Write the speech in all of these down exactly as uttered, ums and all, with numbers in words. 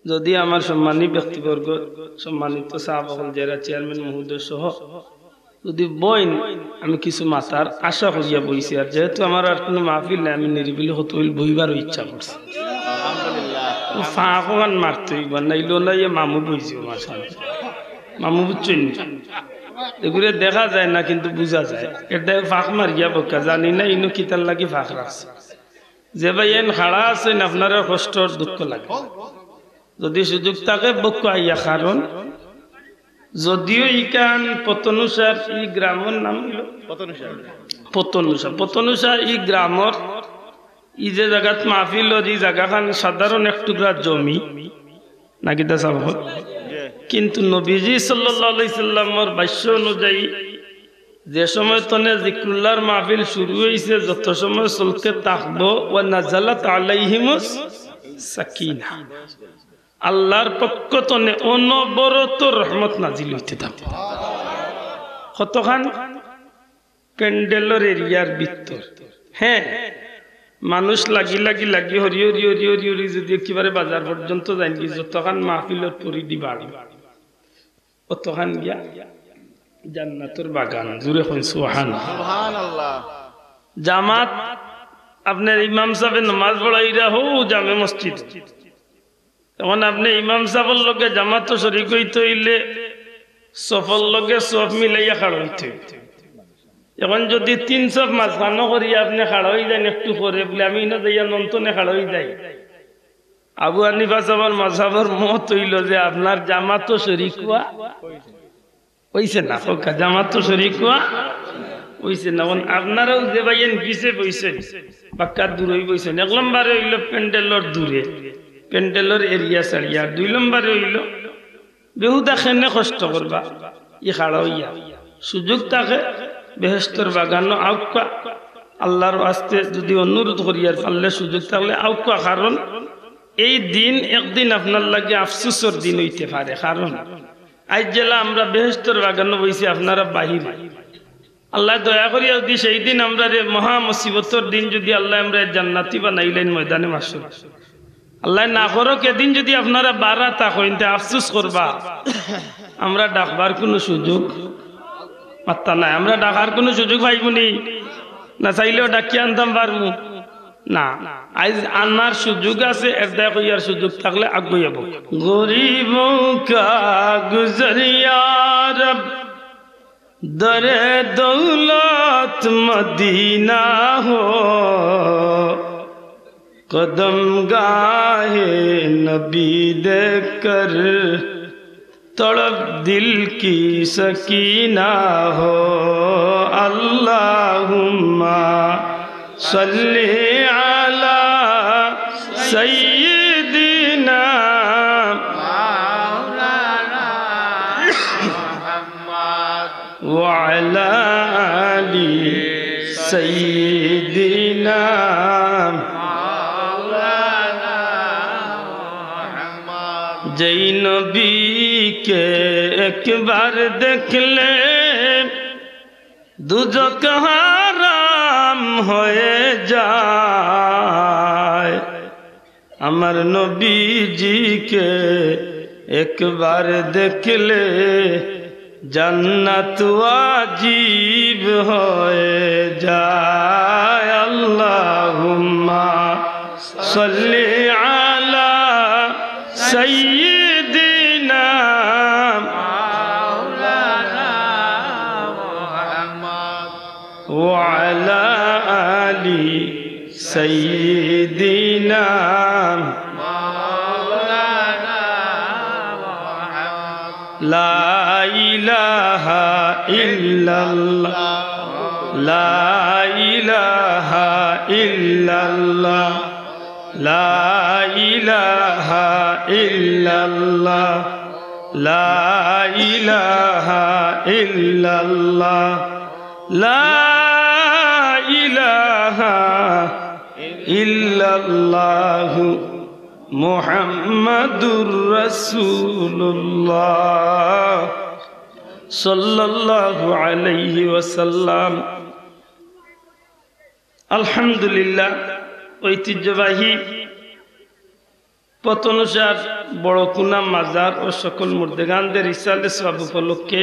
যদি আমার সম্মানী ব্যক্তিবর্গ, সম্মানিত সাব অকল, যারা চেয়ারম্যান মহোদয় সহ যদি বইন, আমি কিছু মাতার আশা করিয়া বইছি। আর যেহেতু আমার আর কোনো মাহফিল নাই, আমি নিরিবিলি কতইল বইবারও ইচ্ছা করছি। ও ফাঁক ওখান মারতে হইবা, নাইলে না ইয়ে মামু বইছি, মাসাল মামু বুঝছইন নি? এগুলো দেখা যায় না, কিন্তু বুঝা যায়। এটা ফাঁক মারিয়া বকা, জানি না ইনো কিতার লাগি ফাঁক রাখছে। যে ভাই এন খাড়া আছেন, আপনারা কষ্ট আর দুঃখ লাগে। যদি সুযোগ থাকে, বক্ষ আইয়া, কারণ যদিও ইখান পতনুষার ই গ্রামর নাম হইল পতনুষা, পতনুষা, পতনুষা ই গ্রামর ই যে জাগাত মাহফিল অর, ই জাগাখান সাধারণ এক টুকরা জমি, না কিতা সাব? কিন্তু নবীজি সাল্লাল্লাহু আলাইহি সাল্লামর ভাষ্য অনুযায়ী যে সময় তনে জিক্রুল্লাহর মাহফিল শুরু হইছে, যত সময় চলতে থাকবো, ওয়া নাজালাত আলাইহিমুস সাকিনা, আল্লাহর পক্ষ তনে অনবরত রহমত নাজিল হইতে থাকবো। কতখান প্যান্ডেলর এরিয়ার ভিতর, হ্যাঁ, মানুষ লাগি লাগি লাগি হরি হরি হরি হরি হরি যদি একেবারে বাজার পর্যন্ত যাইন কি, যতখান মাহফিলর পরিধি বাড়ে, অতখান গিয়া জান্নাতর বাগান। জুরে কইন সুবহান। সুবহানাল্লাহ। জামাত, আপনার ইমাম সাহেব নমাজ পড়াইরা হউ জামে মসজিদ। এখন আপনি ইমাম সাহেবর লগে জামাতো শরিক হইতে হইলে সফর লগে সফ মিলাইয়া খাড়া হইতে হইতে। এখন যদি তিন সফ মাঝখানো করি আপনি খাড়া হই যান একটু পরে, বলে আমি ইনো যাইয়া নন্তনে খাড়া হই যাই, আবু হানিফা সাহেবর মাযহাবর মত হইল যে আপনার জামাতো শরিক হওয়া হইছে না, কউক্কা, জামাতো শরিক হওয়া হইছে না। এখন আপনারাও যে ভাইয়েন পিছে বইছেন, বাক্কা দূরই বইছেন, এক নম্বরে হইল প্যান্ডেলর দূরে, প্যান্ডেলর এরিয়া ছাড়িয়া, আর দুই নম্বরে হইল বেহুদা কেনে কষ্ট করবা, ই খাড়া হইয়া। সুযোগ থাকে, বেহেশতর বাগানো আউক্কা, আল্লাহর ওয়াস্তে যদি অনুরোধ করিয়ার পারলে সুযোগ থাকলে আউক্কা, কারণ এই দিন একদিন আপনার লাগি আফসোসর দিন হইতে পারে, কারণ আইজ যেলা আমরা বেহেশতর বাগানো বইছি, আপনারা বাহিরে। আল্লাহ দয়া করিয়া যদি সেই দিন আমরারে মহা মুসিবতর দিন যদি আল্লাহ আমরারে জান্নাতি বানাইলেন ময়দানে মাহশর, আল্লাহ না করো, কেদিন যদি আপনারা বারা থাকইন, তে আফসোস করবা। আমরা ডাকবার কোনো সুযোগ মাত্তা নাই, আমরা ডাকার কোনো সুযোগ পাইবনি? না চাইলেও ডাকিয়া আনতাম পারমু না। আইজ আনার সুযোগ আছে, এর দায় কইয়ার সুযোগ থাকলে আগুইয়া বউক। غریبوں کا گزر یا رب در دولت مدینہ ہو، قدم گاہ نبی دیکھ کر تڑپ دل کی سکینہ ہو۔ اللہم صل علی سیدنا وعلی آل سیدنا۔ যেই নবীকে একবার দেখলে দুজখ হারাম হয়ে যায়। আমার নবীজিকে একবার দেখলে জান্নাত ওয়াজিব হয়ে যায়। আল্লাহুম্মা সাল্লি আলা সাইয়্যিদিনা وعلى آل سيدنا। لا إله إلا الله، لا إله إلا الله، لا إله إلا الله، لا إله إلا الله، لا إله إلا الله، محمد رسول الله، صلى الله عليه وسلم। আলহামদুলিল্লাহ, ঐতিহ্যবাহী পতনশার বড়কুনা মাজার ও সকল মুর্দেগানদের ইসালে সওয়াব উপলক্ষে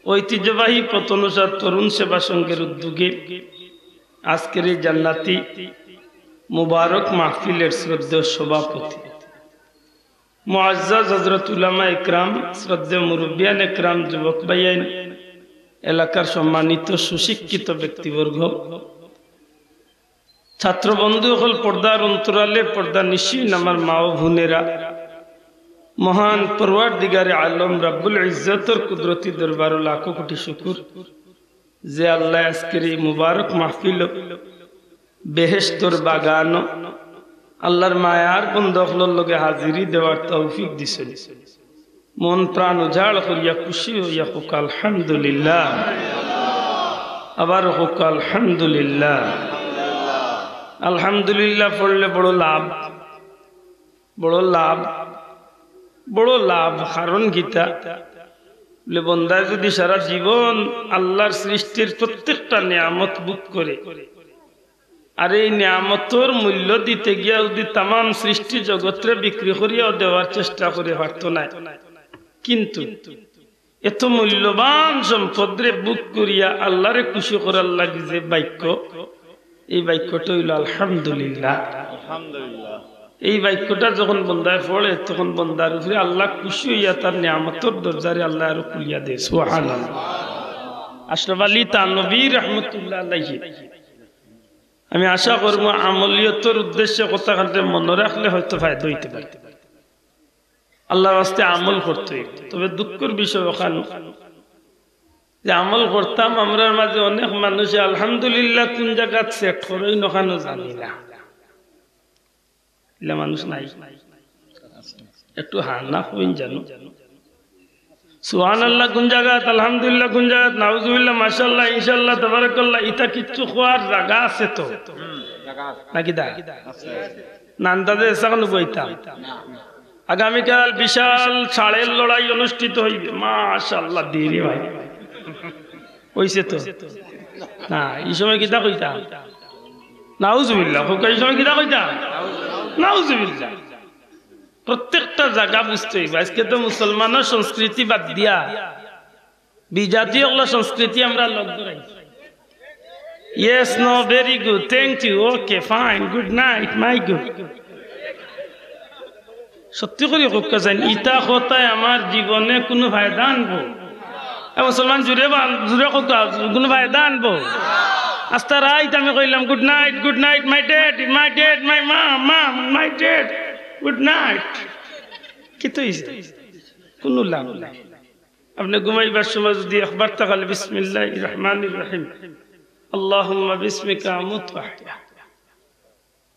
ঐতিহ্যবাহী পতনশার তরুণ সেবা সংঘের উদ্যোগে আজকের এই জান্নাতি মুবারক মাহফিলের শ্রদ্ধেয় সভাপতি মুআজ্জাজ হযরত উলামা একরাম, শ্রদ্ধেয় মুরব্বিয়ান একরাম, যুবক ভাইয়াইন, এলাকার সম্মানিত সুশিক্ষিত ব্যক্তিবর্গ, ছাত্র বন্ধু অকল, পর্দার অন্তরালে পর্দা নিশিন আমার মা ও বোনেরা, মহান পরওয়ারদিগারে আলম রাব্বুল ইজ্জতর কুদরতি দরবারো লাখো কোটি শুকুর যে আল্লায় আজকের এই মুবারক মাহফিল বেহেশতর বাগানো আল্লার মায়ার বন্দা অকলর লগে হাজিরি দেওয়ার তৌফিক দিছইন। মন প্রাণ উজাড় করিয়া খুশি অইয়া কউক্কা আলহামদুলিল্লাহ। আবার কউক্কা আলহামদুলিল্লাহ। আলহামদুলিল্লাহ পড়লে বড় লাভ, বড় লাভ, বড় লাভ। কারণ কিতা? বলে, বন্দায় যুদি সারা জীবন আল্লার সৃষ্টির প্রত্যেকটা নিয়ামত ভোগ করে, আর এই নিয়ামতর মূল্য দিতে গিয়া যুদি তামাম সৃষ্টি জগতরে বিক্রি করিয়াও দেওয়ার চেষ্টা করে, পারতো নায়। কিন্তু এত মূল্যবান সম্পদরে ভোগ করিয়া আল্লারে খুশি করার লাগি যে বাক্য, এই বাক্যটা অইলো আলহামদুলিল্লাহ। আলহামদুলিল্লাহ। এই বাক্যটা যখন বন্দায় পড়ে, তখন বন্দার উপরে আল্লা খুশি অইয়া তার নিয়ামতর দরজারে আল্লায় আরো খুলিয়া দেয়। সুবহানাল্লাহ। আশরাফ আলী থানভী রহমতুল্লাহ আলাইহি, আমি আশা করমু আমলিয়তর উদ্দেশ্যে কথাখানরে মনো রাখলে হয়তো ফায়দা অইতে পারে। আল্লার ওয়াস্তে আমল করতে অইবো। তবে দুঃখর বিষয় অখান যে আমল করতাম, আমরার মাঝে অনেক মানুষে আলহামদুলিল্লাহ কুন জাগাত set করইন অখানও জানি না। ইলা মানুষ নাই? একটু হা না কইন জানো। সুবহানাল্লাহ কুন জাগাত, আলহামদুলিল্লাহ কুন জাগাত, নাউজুবিল্লাহ, মাশাআল্লাহ, ইনশাআল্লাহ, তাবারাকাল্লাহ, ইতা কিচ্ছু কওয়ার জাগা আছে তো? নাকি দা? না, আন্দাজে এসাখান কইতাম। আগামীকাল বিশাল ষাঁড়ের লড়াই অনুষ্ঠিত অইবে। মাশাআল্লাহ, দেরি ভাই। অইছে তো? না, এই সময় কিতা কইতাম? নাউজুবিল্লাহ। কউক্কা, এই সময় কিতা কইতাম? নাউজুবিল্লাহ। প্রত্যেকটা জাগা বুঝতে অইবো। আজকে তো মুসলমানর সংস্কৃতি বাদ দিয়া বিজাতি অকলর সংস্কৃতি আমরা লগ ধরাই। Yes, no, very good, thank you, okay, fine, good night, my good। সত্যি করি কউক্কা চাইন, ইতা কথায় আমার জীবনে কুনু ফায়দা আনবো? এ মুসলমান, জুরে বান-, জুরে কউক্কা, কুনু ফায়দা আনবো? আস্তা রাইত আমি কইলাম, "Good night, good night, my dad, my dad, my mom, mom, my dad, good night।" কিতা অইছে? কুনু লাভ নাই। আপনে ঘুমাইবার সময় যুদি একবার তাকালে বিসমিল্লাহির রহমানির রহিম, আল্লাহুম্মা বিসমিকা আমুতু ওয়া আহইয়া,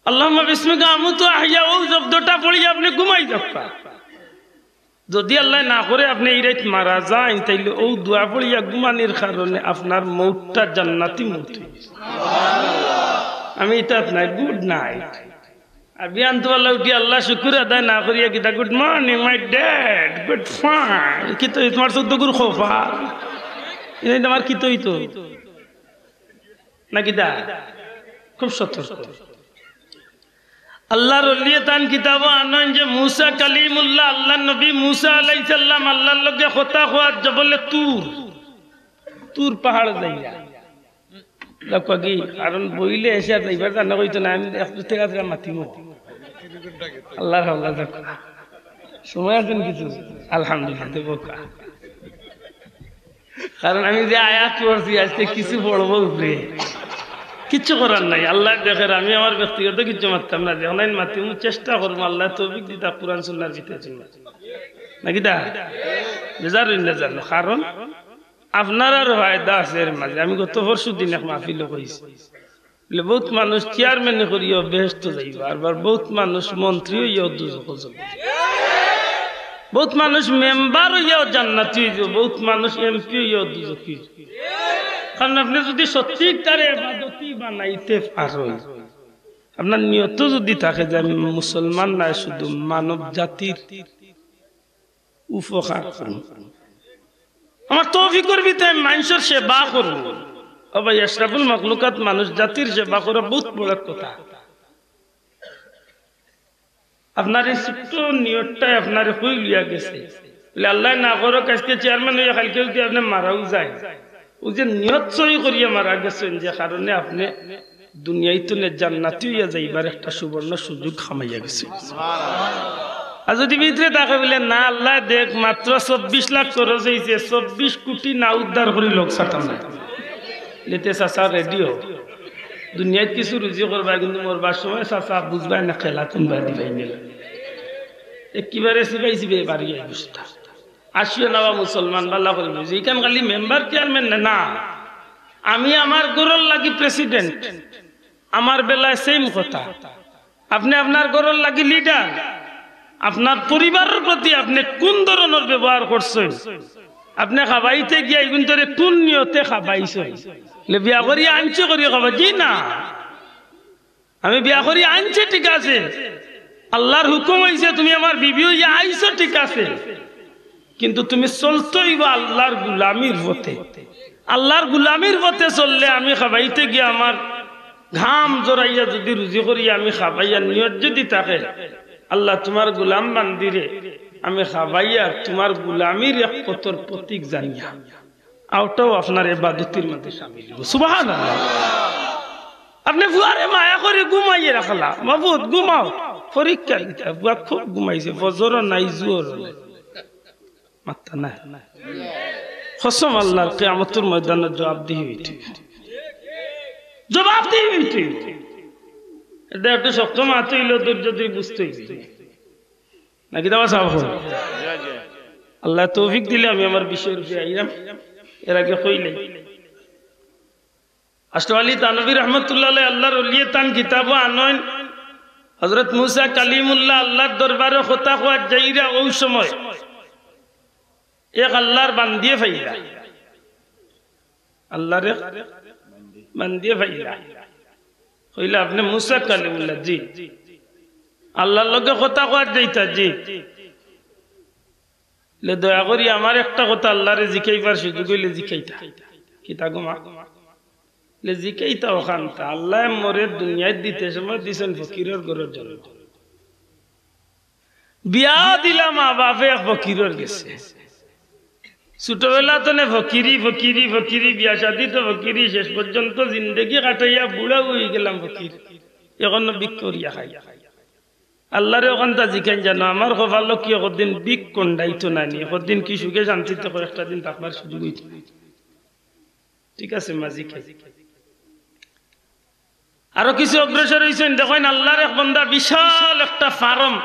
আল্লাহুম্মা বিসমিকা আমুতু ওয়া আহইয়া, অউ শব্দটা পড়িয়া আপনে ঘুমাই যাউক্কা। যুদি আল্লায় না করে আপনে ই রাইত মারা যাইন, তাইলে অউ দোয়া পড়িয়া ঘুমানির কারণে আপনার মউতটা জান্নাতি মউত অইবো। আমি ইতাত নাই, good night। আর বিয়ান তো আল্লাহ উঠি আল্লাহ শুকুর আদায় না করিয়া কিতা, "Good morning, my dad, good fine।" কিতা অইতো, তুমার চৌদ্দ গুর খোফা। এই আমার কিতা অইতো? না কিতা? খুব সতর্ক। আল্লার ওলিয়ে তান কিতাবো আনইন যে মুসা কালিমুল্লাহ, আল্লার নবী মুসা আলাইহিস সালাম আল্লার লগে কথা কওয়াত জবলে তুর, তুর পাহাড় যাইরা। দেখো কি, কারণ বইলে এসে আর যাইবার জানা কইতো না, আমি এক দুই টাকা টাকা মাতিমু। আল্লার হাওলা দেখো। সময় আছেন কিছু? আলহামদুলিল্লাহ, দেবো কা। কারণ আমি যে আয়াত পড়ছি, আজকে কিছু পড়বো উপরে। কিচ্ছু করার নাই, আল্লায় দেখের, আমি আমার ব্যক্তিগত কিচ্ছু মাততাম না। যখন আমি মাতিমু, চেষ্টা করমু, আল্লায় তৌফিক দিতা, কোরআন সুন্নাহর ভিতরে চলমু। না কিতা? বেজার অইন না জানো, কারণ আপনারার ফায়দা আছে এর মাঝে। আমি গত পরশু দিন এক মাহফিলো কইছি, বলে, বউত মানুষ চেয়ারম্যানি করিয়াও বেহেস্তো যাইবা, আবার বউত মানুষ মন্ত্রী অইয়াও দুজখো যাইবা, বউত মানুষ মেম্বার অইয়াও জান্নাতি অইযিবো, বউত মানুষ এমপি অইয়াও দুজখি অইযিবো। কারণ আপনে যুদি সত্যিকারে ইবাদতি বানাইতে পারইন, আপনার নিয়ত যুদি থাকে যে আমি মুসলমান নায়, শুধু মানব জাতির উপকার করমু। আমার তৌফিকর ভিতরে মানষর সেবা করমু। ও ভাই, আশরাফুল মখলুকাত মানুষ জাতির সেবা করা বউত বড় কথা। আপনার এই ছোট্ট নিয়তটাই আপনারে কই লইয়া গেছে। বলে, "আল্লাহ না করুক, আজকে চেয়ারম্যান অইয়া কালকে যদি আপনে মারাও যায়, অউ যে নিয়ত সহি করিয়া মারা গেছইন, যে কারণে আপনে দুনিয়াইত থনে জান্নাতি অইয়া যাইবার একটা সুবর্ণ সুযোগ হামাইয়া গেছইন।" আর যদি ভিতরে থাকে বলে, "না আল্লাহ, দেখ, মাত্র চব্বিশ লাখ খরচ অইছে, চব্বিশ কোটি না উদ্ধার করি লোক সাতাম নাই।" লেতে চাচা রেডিও, দুনিয়াত কিছু রুজি করবায়, কিন্তু মরবার সময় চাচা বুঝবায় না, খেলা কোনবায় দিবায় মেলা। একেবারে সিবাই সিবাই বাড়ি অবস্থা। আসিও না বা মুসলমান, বালা করি বুঝি, ইখান খালি মেম্বার চেয়ারম্যান না, না। আমি আমার ঘরর লাগি প্রেসিডেন্ট, আমার বেলায় সেম কথা। আপনে আপনার ঘরর লাগি লিডার, আপনার পরিবারর প্রতি আপনে কোন ধরনর ব্যবহার করছইন? আপনে খাবাইতে গিয়া ইগুন্তরে কোন নিয়তে খাবাইছইন? লে বিয়া করি আনছে করি খাবা? জি না, আমি বিয়া করি আনছে, ঠিক আছে, আল্লাহর হুকুম অইছে, তুমি আমার বিবি অইয়া আইছো, ঠিক আছে, কিন্তু তুমি চলতে অইবা আল্লাহর গুলামির পথে। আল্লাহর গুলামির পথে চললে আমি খাবাইতে গিয়া আমার ঘাম জড়াইয়া যদি রুজি করি আমি খাবাইয়া নিয়ত যদি থাকে, "আল্লাহ, তুমার গুলাম বান্দিরে আমি খাবাইয়া তুমার গুলামির এক পথর প্রতীক জানিয়া আউটাও আপনার এবাদতির মাঝে শামিল অইবো।" সুবহানাল্লাহ। আপনে ফুয়ারে মায়া করি ঘুমাইয়া রাখলা, "মাবুদ, ঘুমাও, পরীক্ষা দিতা।" ফুয়া খুব ঘুমাইছে, ফজরও নাই, জোহরও নাই। মাত্তা নাই। কসম আল্লাহর, কিয়ামতর ময়দানে জবাবদিহি অইতে অইবো। জবাবদিহি অইতে অইবো। এটা একটু শক্ত মাত অইলো, ধৈর্য ধরি বুঝতে অইবো। নাকি দাবা সাহেব? আল্লাহ তৌফিক দিলে আমি আমার বিষয়র উপরে আইলাম। এর আগে কইলে আশরাফ আলী থানভী রহমতুল্লাহ আলাইহি, আল্লাহর ওলিয়ে তান কিতাবো আনইন, হযরত মুসা কালিমুল্লাহ আল্লাহর দরবারো কথা কওয়াত যাইরা, অউ সময় এক আল্লাহর বান্দিয়ে পাইলা, আল্লাহর এক বান্দিয়ে পাইলা। কইলা, "আপনে মুসা কালিমুল্লাহ?" "জি।" "আল্লাহর লগে কথা কওয়াত যাইতা?" "জি।" "লে দয়া করি আমার একটা কথা আল্লাহরে জিকাইবার সুযোগ অইলে জিকাইতা।" "কিতা গো মা?" "লে জিকাইতা অখানতা, আল্লায় মোরে দুনিয়াত দিতে সময় দিছইন ফকিরর ঘরর জন্ম। বিয়া দিলা মা বাপে এক ফকিরর গেছে। ছোটবেলা তনে ফকিরি, ফকিরি, ফকিরি, বিয়া শাদি তো ফকিরি, শেষ পর্যন্ত জিন্দেগি কাটাইয়া বুড়া অইগেলাম ফকির। অখন ভিক করিয়া খাই।" আল্লাহরে অখানতা জিকাইন জানো, "আমার কপালো কি অখন দিন ভিক কন্ডাইতো নানি? অখন দিন কি সুখে শান্তিতে কয়েকটা দিন থাকবার সুযোগ অইতো?" ঠিক আছে, মা জিকাই। আরো কিছু অগ্রসর অইছইন, দেখইন আল্লাহর এক বন্দা বিশাল একটা ফার্ম,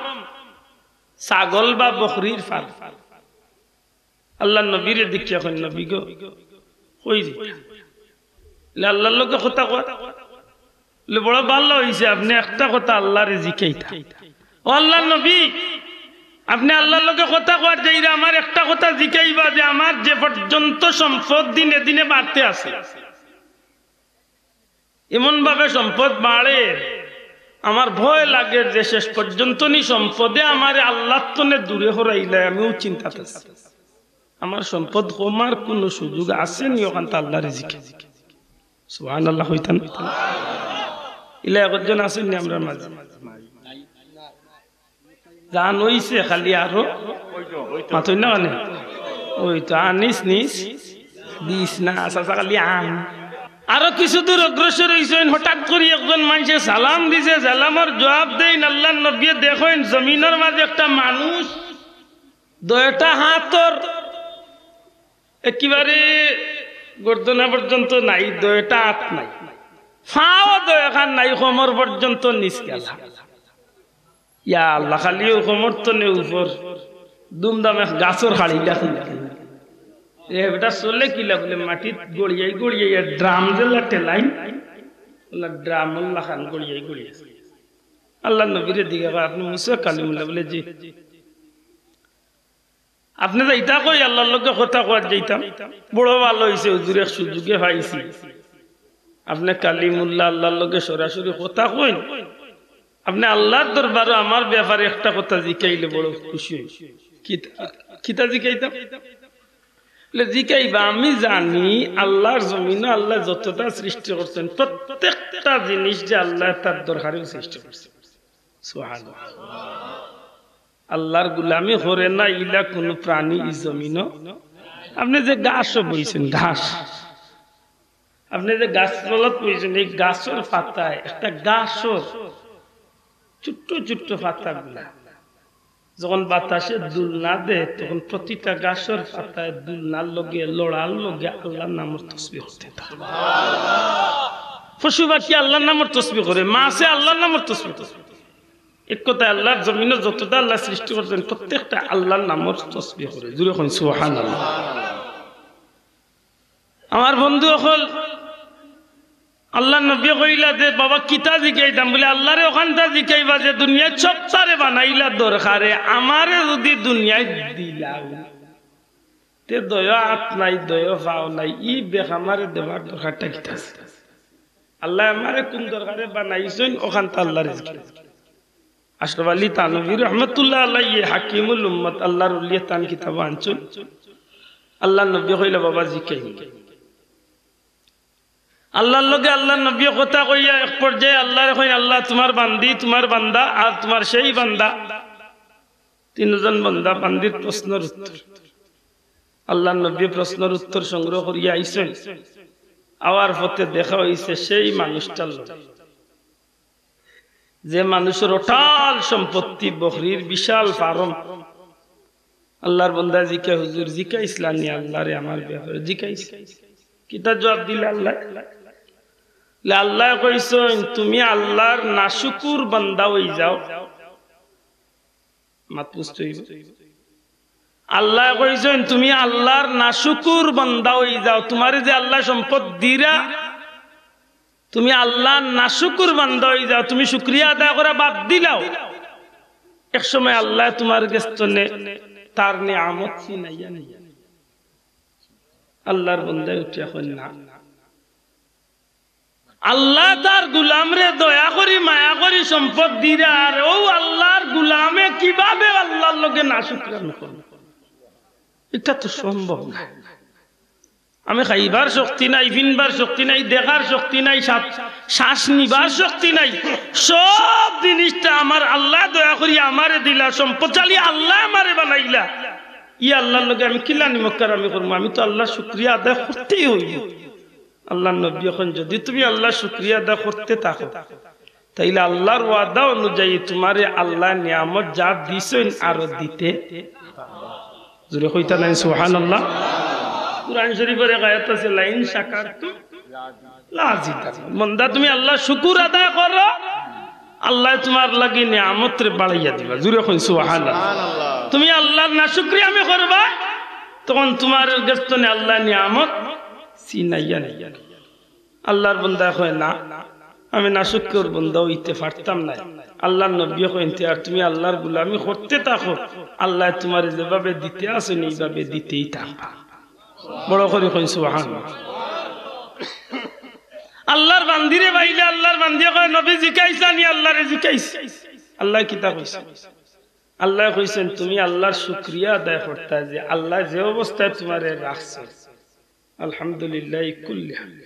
ছাগল বা বকরির ফার্ম। আল্লাহর নবীরে দেখিয়া কইন, "নবী গো, কই যাইতা?" "লে আল্লাহর লগে কথা কওয়াত।" "লে বড় ভালা অইছে, আপনে একটা কথা আল্লাহরে জিকাইতা।" "ও আল্লাহর নবী, আপনে আল্লাহর লগে কথা কওয়াত যাইরা আমার একটা কথা জিকাইবা যে আমার যে পর্যন্ত সম্পদ দিনে দিনে বাড়তে আছে, এমন ভাবে সম্পদ বাড়ে, আমার ভয় লাগের যে শেষ পর্যন্ত নি সম্পদে আমারে আল্লাহর তনে দূরে হরাইলায়, আমিও চিন্তাত আছি। আমার সম্পদ কমার কুনু সুযোগ আছে নি?" অখানতা আল্লাহরে জিকাইন। সুবহানাল্লাহ কইতা না? ইলা একজন আছইন নি আমরার মাঝে? জান অইছে খালি আরো মাতইন না মানে? অইতো আনিস নিস দিস না, চাচা খালি আন। আরো কিছু দূর অগ্রসর অইছইন, হঠাৎ করি একজন মানষে সালাম দিছে, সালামর জুয়াব দেইন, আল্লাহর নবীয়ে দেখইন জমিনর মাঝে একটা মানুষ, দুইটা হাতর একেবারে গর্দনা পর্যন্ত নাই, দুইটা আত নাই, ফাও দুইখান নাই, কোমর পর্যন্ত নিচ গেলা। ইয়া আল্লাহ, খালি অউ কোমর তনে উপর, দুমদাম এক গাছর খাড়ি লাখান। এ বেটা চলে কিলা বলে, মাটিত গড়িয়াই গড়িয়াই, আর ড্রাম যেলা ঠেলাইন, ওলা ড্রামর লাখান গড়িয়াই গড়িয়াই। আল্লাহর নবীরে দিকে কয়, "আপনে মুসা কালিমুল্লাহ?" বলে, "জি।" "আপনে যাইতা কই? আল্লাহর লগে কথা কওয়াত যাইতাম।" "বড় ভালা অইছে হুজুর, এক সুযোগে পাইছি। আপনে কালিমুল্লাহ, আল্লাহর লগে সরাসরি কথা কইন। আপনে আল্লাহর দরবারো আমার ব্যাপারে একটা কথা জিকাইলে বড় খুশি অইমু।" "কিতা, কিতা জিকাইতা?" বলে, "জিকাইবা, আমি জানি আল্লাহর জমিনো আল্লায় যতটা সৃষ্টি করছইন, প্রত্যেকটা জিনিস যে আল্লায় তার দরকারেউ সৃষ্টি করছইন।" সুবহানাল্লাহ। আল্লাহর গুলামি করে না ইলা কুনু প্রাণী ই জমিনো। আপনে যে ঘাসো বইছইন, ঘাস, আপনে যে গাছতলাত বইছইন, ই গাছর পাতায়, একটা গাছর ছোট্ট ছোট্ট পাতাগুলা যখন বাতাসে দুলনা দেয়, তখন প্রতিটা গাছর পাতায় দুলনার লগে, লড়ার লগে আল্লাহর নামর তসবিহ করতে থাকে। পশু পাখি আল্লাহর নামর তসবিহ করে, মাছে আল্লাহর নামর তসবিহ করে। এক কথায় আল্লাহর জমিনো যতটা আল্লাহ সৃষ্টি করছইন, প্রত্যেকটা আল্লাহর নামর তসবিহ করে। জোরে কইন সুবহানাল্লাহ। আমার বন্ধু অকল, আল্লাহর নবী কইলা যে, "বাবা, কিতা জিকাইতাম?" বলে, "আল্লাহরে অখানতা জিকাইবা যে দুনিয়াত সবতারে বানাইলা দরকারে, আমারে যুদি দুনিয়াত দিলাও, তে দয়া আত নাই, দয়া পাও নাই, ই বেখ আমারে দেবার দরকারটা কিতা আছে? আল্লায় আমারে কুন দরকারে বানাইছইন, অখানতা আল্লাহরে জিকাইবা।" আশরাফ আলী থানভী রহমতুল্লাহ আলাইহি, হাকিমুল উম্মত, আল্লাহর ওলি, তান কিতাবো আনছইন। আল্লাহর নবী কইলা, "বাবা, জিকাইন।" আল্লাহর লগে আল্লাহর নবী কথা কইয়া এক পর্যায়ে আল্লাহরে কইন, "আল্লাহ, তুমার বান্দি, তুমার বান্দা, আর তুমার সেই বান্দা।" তিনজন বান্দা বান্দির প্রশ্নর উত্তর। আল্লাহর নবী প্রশ্নর উত্তর সংগ্রহ করিয়া আইছইন। আওয়ার পথে দেখা অইছে সেই মানুষটার লগে। যে মানুষর অটাল সম্পত্তি, বকরির বিশাল ফার্ম। আল্লাহর বন্দায় জিকায়, "হুজুর, জিকাইছলানি আল্লাহরে আমার ব্যাপারে?" "জিকাইছি।" "কিতা জুয়াব দিলা আল্লায়?" "আল্লায় কইছইন, তুমি আল্লাহর নাশুকুর বান্দা অইযাও।" মাত বুঝতে অইবো। আল্লায় কইছইন, "তুমি আল্লাহর নাশুকুর বান্দা অইযাও, তুমারে যে আল্লায় সম্পদ দিরা, তুমি আল্লাহর নাশুকুর বান্দা অইযাও, তুমি শুকরিয়া আদায় করা বাদ দিলাও, এক সময় আল্লায় তুমার গেছ তনে তার নিয়ামত ছিনাইয়া নিবা।" আল্লাহর বন্দায় উঠিয়া কইন, "না।" আল্লায় তার গুলামরে দয়া করি, মায়া করি সম্পদ দিরা, আর অউ আল্লাহর গুলামে কিভাবে আল্লাহর লগে নাশুকরামি করবো? ইটা তো সম্ভব নায়। আমি খাইবার শক্তি নাই, ফিনবার শক্তি নাই, দেখার শক্তি নাই, শ্বাস, শ্বাস নিবার শক্তি নাই, সব জিনিসটা আমার আল্লায় দয়া করি আমারে দিলা, সম্পদশালী আল্লায় আমারে বানাইলা। ই আল্লাহর লগে আমি কিলা নিমকরামি করমু? আমি তো আল্লাহর শুকরিয়া আদায় করতেউ অইবো। আল্লাহর নবীয়ে কইন, "যুদি তুমি আল্লাহর শুকরিয়া আদায় করতে থাকো, তাইলে আল্লাহর ওয়াদা অনুযায়ী তুমারে আল্লায় নিয়ামত যা দিছইন আরো দিতে।" জোরে কইতা নায় সুবহানাল্লাহ। কুরআন শরীফর এক আয়াত আছে, "লাইন শাকারতুম লাজিদান্নাকুম।" বন্দা, তুমি আল্লাহর শুকুর আদায় করো, আল্লায় তুমার লাগি নিয়ামতরে বাড়াইয়া দিবা। জোরে কইন সুবহানাল্লাহ। তুমি আল্লাহর নাশুকরিয়ামি করবা, তখন তুমার গেছ তনে আল্লায় নিয়ামত ছিনাইয়া নিবা। আল্লাহর বন্দায় কয়, "না, আমি নাশুকর বন্দা অইতে পারতাম নায়।" আল্লাহর নবীয়ে কইন, "তে আর তুমি আল্লাহর গুলামি করতে থাকো, আল্লায় তুমারে যেভাবে দিতে আছইন, এইভাবে দিতেই থাকবা।" বড় করি কইন সুবহানাল্লাহ। আল্লাহর বান্দিরে পাইলে আল্লাহর বান্দিয়ে কয়, "নবী জিকাইছলানি আল্লাহরে?" "জিকাইছি।" "আল্লায় কিতা কইছইন?" "আল্লায় কইছইন, তুমি আল্লাহর শুকরিয়া আদায় করতায় যে আল্লায় যে অবস্থায় তুমারে রাখছইন।" আলহামদুলিল্লাহ কুল্লি হাল।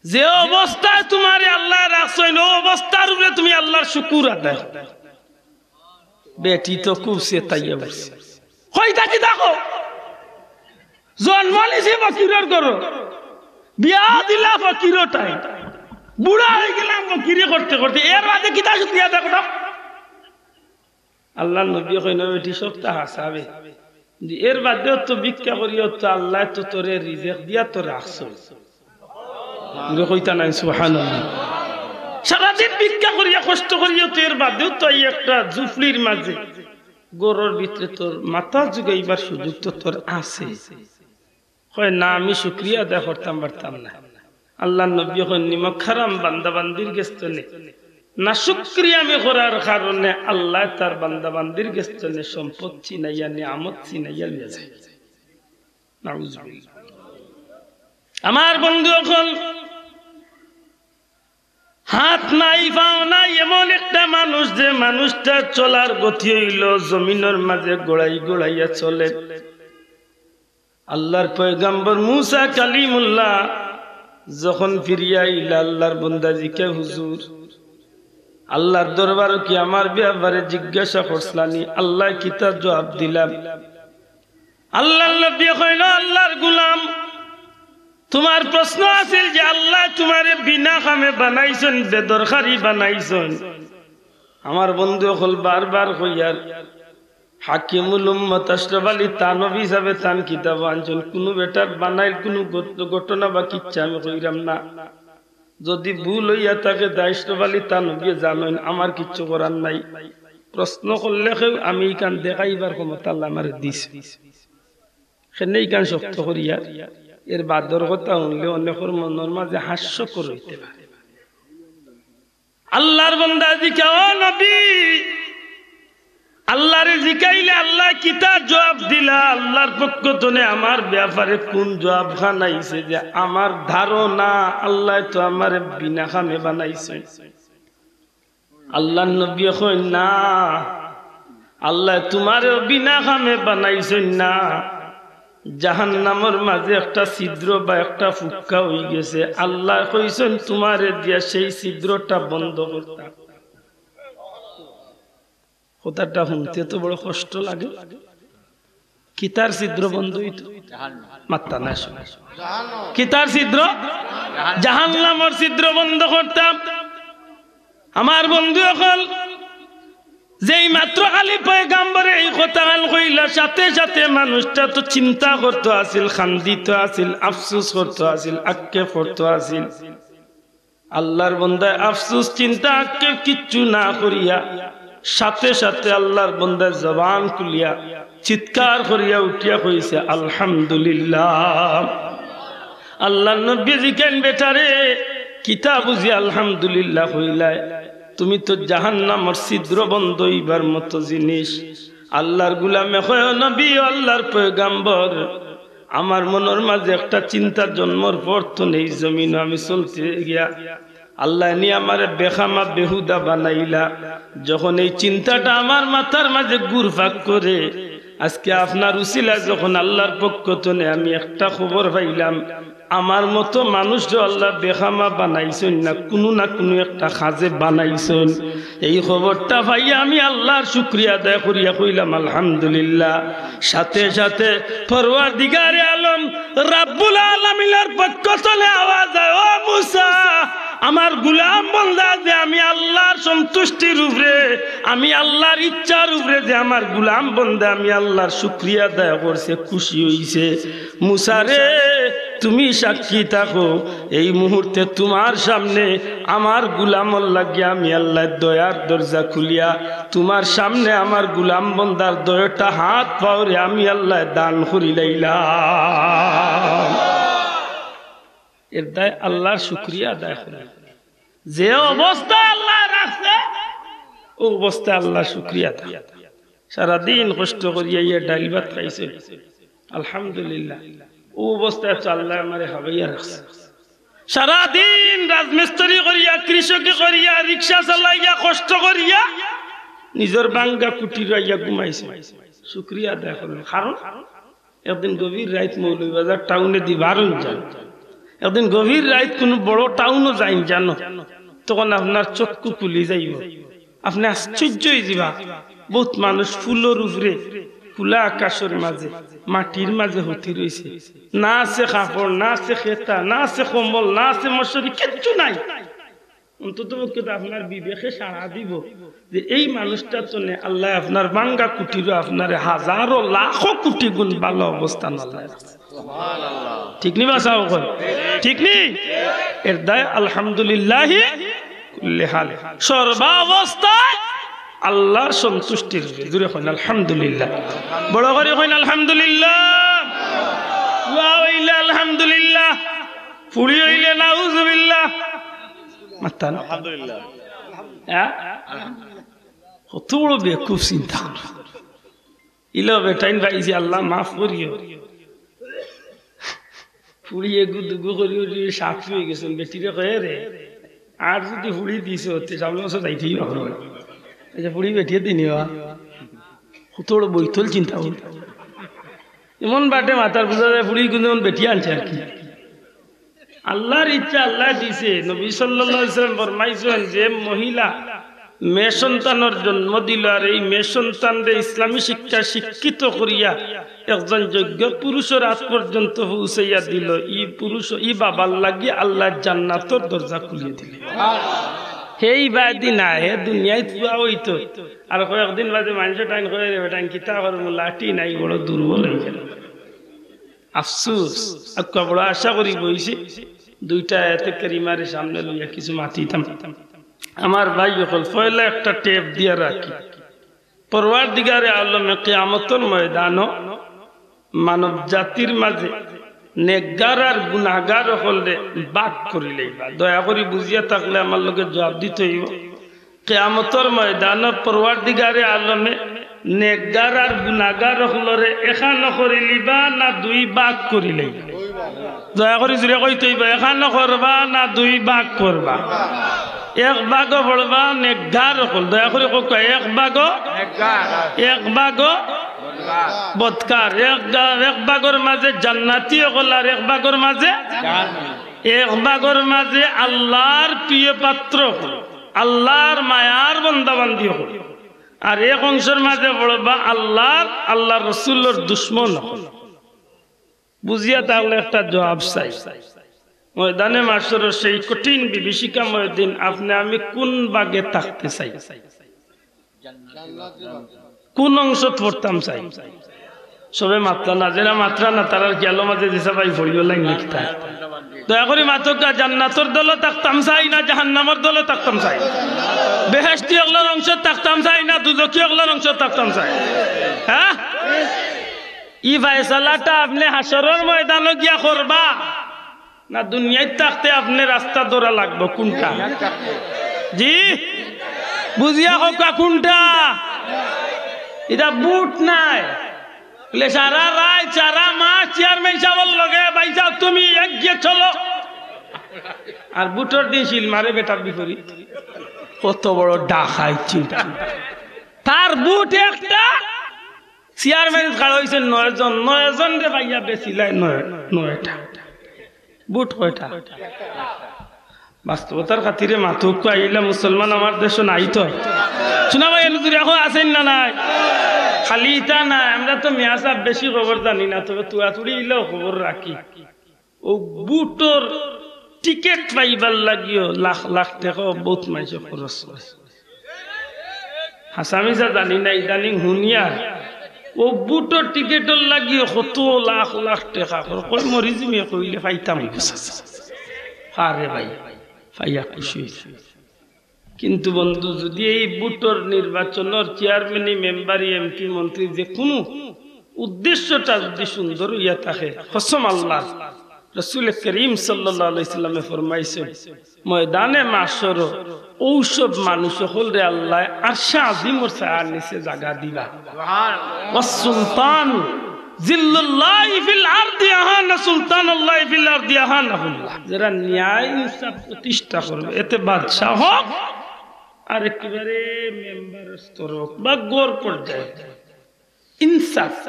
যে অবস্থায় তুমারে আল্লায় রাখছইন, অউ অবস্থার উপরে তুমি আল্লাহর শুকুর আদায় করো। বেটি তো খুব চেতাইয়া বসে। কইতা কিতা কও? জন্ম নিছি ফকিরর ঘরো, বিয়া দিলা ফকিরর টাইম, বুড়া অইগেলাম ফকিরি করতে করতে, এর বাদে কিতা শুকরিয়া আদায় করতাম? আল্লাহর নবীয়ে কইন, "বেটি, সবতা হাছা বে। এর বাদেও তো ভিক্ষা করিও তো আল্লায় তো তোরে রিজেক দিয়া তো রাখছইন।" জোরে কইতা নায় সুবহানাল্লাহ। সারাদিন ভিক্ষা করিয়া কষ্ট করিও তো এর বাদেও তো এই একটা ঝুপড়ির মাঝে ঘরর ভিতরে তোর মাথা জুগাইবার সুযোগ তো তোর আছে। কয়, "না, আমি শুকরিয়া আদায় করতাম পারতাম নায়।" আল্লাহর নবীয়ে কইন, "নিমকহারাম বান্দা বান্দির গেছ তনে নাশুকরিয়ামি করার কারণে আল্লায় তার বান্দা বান্দির গেছ তনে সম্পদ ছিনাইয়া, নিয়ামত ছিনাইয়া লইয়া যায়।" নাউজুবিল্লাহ। আমার বন্ধু অকল, হাত নাই, পাও নাই, এমন একটা মানুষ যে মানুষটার চলার গতি অইলো জমিনর মাঝে গড়াই গড়াইয়া চলে। আল্লাহর পয়গাম্বর মুসা কালিমুল্লাহ যখন ফিরিয়া আইলা, আল্লাহর বন্দা জিকায়, "হুজুর, আল্লাহর দরবারো কি আমার ব্যাপারে জিজ্ঞাসা করছলানি? আল্লায় কিতা জবাব দিলা? আল্লাহর নবীয়ে কইন, "আল্লাহর গুলাম, তুমার প্রশ্ন আছিল যে আল্লায় তুমারে বিনা কামে বানাইছইন, বেদরকারি বানাইছইন।" আমার বন্ধু অকল বারবার কইয়ার, হাকিমুল উম্মত আশরাফ আলী থানভী সাবে তান কিতাবো আনছইন, কুনু বেটার বানাইল কুনু ঘট-, ঘটনা বা কিচ্ছা আমি কইরাম না। যুদি ভুল অইয়া থাকে, আশরাফ আলী থানভীয়ে জানইন, আমার কিচ্ছু করার নাই। প্রশ্ন করলে কেউ, আমি ইখান দেখাইবার ক্ষমতা আল্লায় আমারে দিছে। কেনে ইখান শক্ত করিয়া, এর বাদর কথা হুনলে অনেকর মনর মাঝে হাস্যকর অইতে পারে। আল্লাহর বন্দায় জিকায়, "ও নবী, আল্লাহরে জিকাইলে আল্লায় কিতা জবাব দিলা? আল্লাহর পক্ষ তনে আমার ব্যাপারে কুন জবাবখান আইছে যে আমার ধারণা আল্লায় তো আমারে বিনা কামে বানাইছইন?" আল্লাহর নবীয়ে কইন, "না, আল্লায় তুমারেও বিনা কামে বানাইছইন না। জাহান্নামর মাঝে একটা ছিদ্র বা একটা ফুক্কা অইগেছে, আল্লায় কইছইন তুমারে দিয়া সেই ছিদ্রটা বন্ধ করতা।" কথাটা হুনতে তো বড় কষ্ট লাগে। কিতার ছিদ্র বন্ধ অইতো? মাত্তা না শুনে। কিতার ছিদ্র? জাহান্নামর ছিদ্র বন্ধ করতাম। আমার বন্ধু অকল, যেই মাত্র আলী পয়গাম্বরে এই কথাখান কইলা, সাথে সাথে মানুষটা তো চিন্তা করতো আছিল, কান্দিতো আছিল, আফসোস করতো আছিল, আক্ষেপ করতো আছিল। আল্লাহর বন্দায় আফসোস, চিন্তা, আক্ষেপ কিচ্ছু না করিয়া সাথে সাথে আল্লাহর বন্দায় জবান খুলিয়া চিৎকার করিয়া উঠিয়া কইছে, "আলহামদুলিল্লাহ।" আল্লাহর নবীয়ে জিকাইন, "বেটারে, কিতা বুঝি আলহামদুলিল্লাহ কইলায়? তুমি তো জাহান্নামর ছিদ্র বন্ধ অইবার মতো জিনিস।" আল্লাহর গুলামে কয়, "ও নবী, ও আল্লাহর পয়গাম্বর, আমার মনর মাঝে একটা চিন্তা জন্মর পর তনে এই জমিনো আমি চলতে গিয়া আল্লায় নি আমারে বেকামা বেহুদা বানাইলা। যখন এই চিন্তাটা আমার মাথার মাঝে ঘুরপাক করে, আজকে আপনার উছিলায় যখন আল্লাহর পক্ষ তনে আমি একটা খবর পাইলাম, আমার মতো মানুষরে আল্লায় বেকামা বানাইছইন না, কুনু না কুনু একটা কাজে বানাইছইন। এই খবরটা পাইয়া আমি আল্লাহর শুকরিয়া আদায় করিয়া কইলাম, আলহামদুলিল্লাহ।" সাথে সাথে পরওয়ারদিগারে আলম রাব্বুল আলামিনের পক্ষ তনে আওয়াজ আয়, "ও মুসা, আমার গুলাম বন্দা যে আমি আল্লাহর সন্তুষ্টির উপরে, আমি আল্লাহর ইচ্ছার উপরে যে আমার গুলাম বন্দা আমি আল্লাহর শুকরিয়া আদায় করছে, খুশি অইছে, মুসা রে, তুমি সাক্ষী থাকো, এই মুহূর্তে তুমার সামনে আমার গুলামর লাগি আমি আল্লায় দয়ার দরজা খুলিয়া তুমার সামনে আমার গুলাম বন্দার দুইটা হাত পাওরে আমি আল্লায় দান করিলাইলাম।" এর দায় আল্লাহর শুকরিয়া আদায় করে। যে অবস্থায় আল্লায় রাখছে, অউ অবস্থায় আল্লাহর শুকরিয়া আদায়। সারাদিন কষ্ট করিয়া ইয়া ডাইল ভাত খাইছে, আলহামদুলিল্লাহ। অউ অবস্থায় তো আল্লায় আমারে হাবাইয়া রাখছে। সারাদিন রাজমিস্ত্রি করিয়া, কৃষকি করিয়া, রিক্সা চালাইয়া, কষ্ট করিয়া নিজর ভাঙ্গা কুটিরো আইয়া ঘুমাইছে, শুকরিয়া আদায় করলো। কারণ একদিন গভীর রাইত মৌলভীবাজার টাউনেদি বারইন যান, একদিন গভীর রাইত কুনু বড় টাউনো যাইন যানো, তখন আপনার চক্ষু খুলি যাইবো, আপনে আশ্চর্য অইযিবা। বউত মানুষ ফুলর উপরে, খোলা আকাশর মাঝে, মাটির মাঝে হুতি রইছে, না আছে কাপড়, না আছে খেতা, না আছে কম্বল, না আছে মশারি, কিচ্ছু নাই। অন্তত পক্ষে তো আপনার বিবেকে সাড়া দিবো যে এই মানুষটার তনে আল্লায় আপনার ভাঙ্গা কুটিরো আপনারে হাজারো লাখো কোটি গুণ ভালা অবস্থান আল্লায় রাখছে। ঠিক নি বা? চাও কই? ঠিক নি? এর দায় আলহামদুলিল্লাহি কুল্লি হাল, সর্বাবস্থায় আল্লাহর সন্তুষ্টির। জোরে কইন আলহামদুলিল্লাহ, বড় করি কইন আলহামদুলিল্লাহ। ফুয়া অইলে আলহামদুলিল্লাহ, ফুড়ি অইলে নাউজুবিল্লাহ। মাত্তা না। আলহামদুলিল্লাহ। হ্যাঁ? কত বড় বেকুব চিন্তা। ইলা বেটাইন ভাই যে আল্লাহ মাফ করিও। ফুড়ি এগু দুগু করি করি সাত অইগেছইন, বেটিরে কয়, "রে, আর যুদি ফুড়ি দিছো, তে সামনে বছর যাইতেই পারবো না।" আচ্ছা, ফুড়ি বেটিয়ে দিনি বা। কত বড় বৈতল চিন্তা ভাবনা। এমন বাটে মাথার বুঝা যায়, ফুড়ি কিন্তু এমন বেটিয়ে আনছে আর কি। আল্লাহর ইচ্ছা আল্লায় দিছে। নবী সাল্লাল্লাহু আলাইহি ওয়াসাল্লাম ফরমাইছইন যে মহিলা মেয়ে সন্তানর জন্ম দিল, আর এই মেয়ে সন্তানরে ইসলামী শিক্ষা শিক্ষিত করিয়া একজন যোগ্য পুরুষর আত পর্যন্ত পৌঁছাইয়া দিল। ই পুরুষ, ই বাবার লাগি আল্লায় জান্নাতর দরজা খুলিয়া দিলে। হেই বায়দি না, হে দুনিয়াত পুয়া অইতো। আর কয়েকদিন বাদে মানষে টাইন কয়, "রে বেটাইন, কিতা করমু, লাঠি নাই, বড় দুর্বল অইগেল।" আফসোস, আক্কা বড় আশা করি বইছি, দুইটা আয়াতে কারিমারে সামনে লইয়া কিছু মাতিতাম। আমার ভাই অকল, পয়লা একটা টেপ দিয়া রাখি। পরওয়ারদিগারে আলমে কিয়ামতর ময়দানো মানব জাতির মাঝে নেকগার আর গুনাগার অকলরে ভাগ করি লইবা। দয়া করি বুঝিয়া থাকলে আমার লগে জবাব দিতে অইবো। কিয়ামতর ময়দানো পরওয়ারদিগারে আলমে নেকগার আর গুনাগার অকলরে এখানো করি লিবা না দুই ভাগ করি লইবা? দয়া করি জুরে কইতে অইবো, এখানো করবা না দুই ভাগ করবা? এক ভাগো পড়বা নেকগার অকল, দয়া করি কউক্কা, এক ভাগো, এক ভাগো বদকার, এক গা-, এক ভাগর মাঝে জান্নাতি অকল আর এক ভাগর মাঝে, এক ভাগর মাঝে আল্লার প্রিয় পাত্র অকল, আল্লার মায়ার বন্দাবান্দি অকল, আর এক অংশর মাঝে পড়বা আল্লার, আল্লার রসুলর দুশমন অকল। বুঝিয়া থাকলে একটা জবাব চাই। ময়দানে মাশরর সেই কঠিন বিভীষিকাময় দিন আপনে আমি কুন ভাগে থাকতে চাই? কুন অংশত পড়তাম চাই? সবে মাতরা না, যেরা মাতরা না, তারার খেয়ালর মাঝে দিশা ভাই পড়িও লাইন লিখতা। দয়া করি মাতউক্কা, জান্নাতর দলো থাকতাম চাই না জাহান্নামর দলো থাকতাম চাই? বেহেশতি অকলর অংশত থাকতাম চাই না দুজখি অকলর অংশত থাকতাম চাই? হ্যাঁ? ই ফয়সালাটা আপনে হাশরর ময়দানো গিয়া করবা, না দুনিয়াত থাকতে আপনে রাস্তা ধরা লাগবো? কুনটা? জি, বুঝিয়া কউক্কা, কুনটা? ইটা ভোট নায়। বলে, সারা রাইত, সারা মাস চেয়ারম্যান সাবর লগে, "ভাইসাব, তুমি এগিয়ে চলো।" আর ভোটর দিন সিল মারে বেটার বিপরীত। কত বড় ডাকাইত চিন্তা। তার ভোট একটা, চেয়ারম্যান খাড়া অইছে নয়জন, নয়জনরে পাইয়া বেচিলায় নয়, নয়টা। ভোট কয়টা? বাস্তবতার খাতিরে মাতউক্কা, ইলা মুসলমান আমার দেশো নাই তো। শুনা ভাই, এনু জুরে কও আছইন না নাই? খালি ইতা নায়, আমরা তো মিয়া সাব বেশি খবর জানি না, তবে তুড়াতুড়ি ইলাও খবর রাখি। অউ ভোটর টিকেট পাইবার লাগিও লাখ লাখ টেকা বউত মানষে খরচ করে। হাছা মিছা জানি না, ইদানিং হুনিয়ার অউ ভোটর টিকেটর লাগিও কত লাখ লাখ টেকা খরচ। কই মরিজিমিয়ে কইলে পাইতাম। আরে ভাই, পাইয়া খুশি অইছে। কিন্তু বন্ধু, যুদি এই ভোটর নির্বাচনর চেয়ারম্যানি, মেম্বারি, এমপি, মন্ত্রী যে কুনু উদ্দেশ্যটা যুদি সুন্দর অইয়া থাকে, কসম আল্লার, রসুলে করিম সাল্লাল্লাহু আলাইহি ওয়াসাল্লামে ফরমাইছইন, ময়দানে মাশরো অউ সব মানুষ অকলরে আল্লায় আরশে আজিমর ছায়ার নিচে জাগা দিবা। ওয়াসসুলতান জিল্লুল্লাহি ফিল আরদি আহানা সুলতানাল্লাহি ফিল আরদি আহানাহুল্লাহ। যেরা ন্যায় ইনসাফ প্রতিষ্ঠা করবে, এতে বাদশা অউক আর একেবারে মেম্বার স্তর অউক বা গড় পর্যায়ে, ইনসাফ,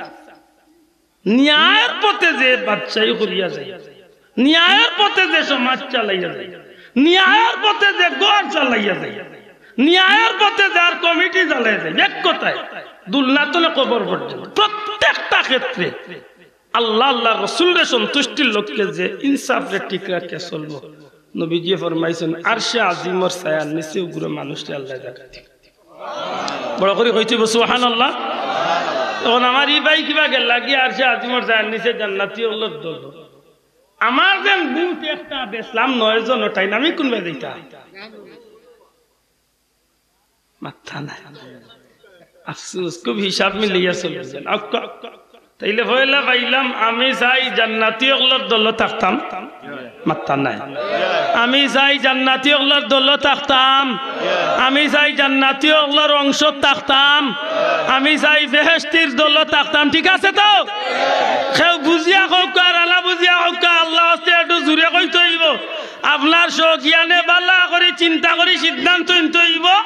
ন্যায়র পথে যে বাদশাই করিয়া যায়, ন্যায়র পথে যে সমাজ চালাইয়া যায়, ন্যায়র পথে যে গড় চালাইয়া যায়, ন্যায়র পথে যার কমিটি চালাইয়া যায়, এক কথায় দুলনাতলে কবর পর্যন্ত প্রত্যেকটা ক্ষেত্রে আল্লা, আল্লার রসুলরে সন্তুষ্টির লক্ষ্যে যে ইনসাফরে ঠিক রাখিয়া চলবো, নবীজিয়ে ফরমাইছইন, আরশে আজিমর ছায়ার নিচে অগুরে মানুষরে আল্লায় জাগা দিবা। বড় করি কইতে অইবো সুবহানাল্লাহ। অখন আমার ই ভাই কিবা গেলা গিয়া আরশে আজিমর ছায়ার নিচে জান্নাতি অকলর দলো। আমার যেন ভোট একটা বেচলাম নয়জন, অটাইন আমি কুনবায় যাইতাম? মাথা নাই। আফসোস, খুব হিসাব মিলাইয়া চলইন। আক্কা, তাইলে পয়লা পাইলাম, আমি চাই জান্নাতি অকলর দলো থাকতাম। মাথা নাই। আমি চাই জান্নাতি অকলর দলো থাকতাম। আমি চাই জান্নাতি অকলর অংশত থাকতাম। আমি চাই বেহেশতির দলো থাকতাম। ঠিক আছে তো? কেউ বুঝিয়া কউক্কা আর আনা বুঝিয়া কউক্কা, আল্লার ওয়াস্তে একটু জুরে কইতে অইবো। আপনার স্বজ্ঞানে ভালা করি চিন্তা করি সিদ্ধান্ত নিতে অইবো।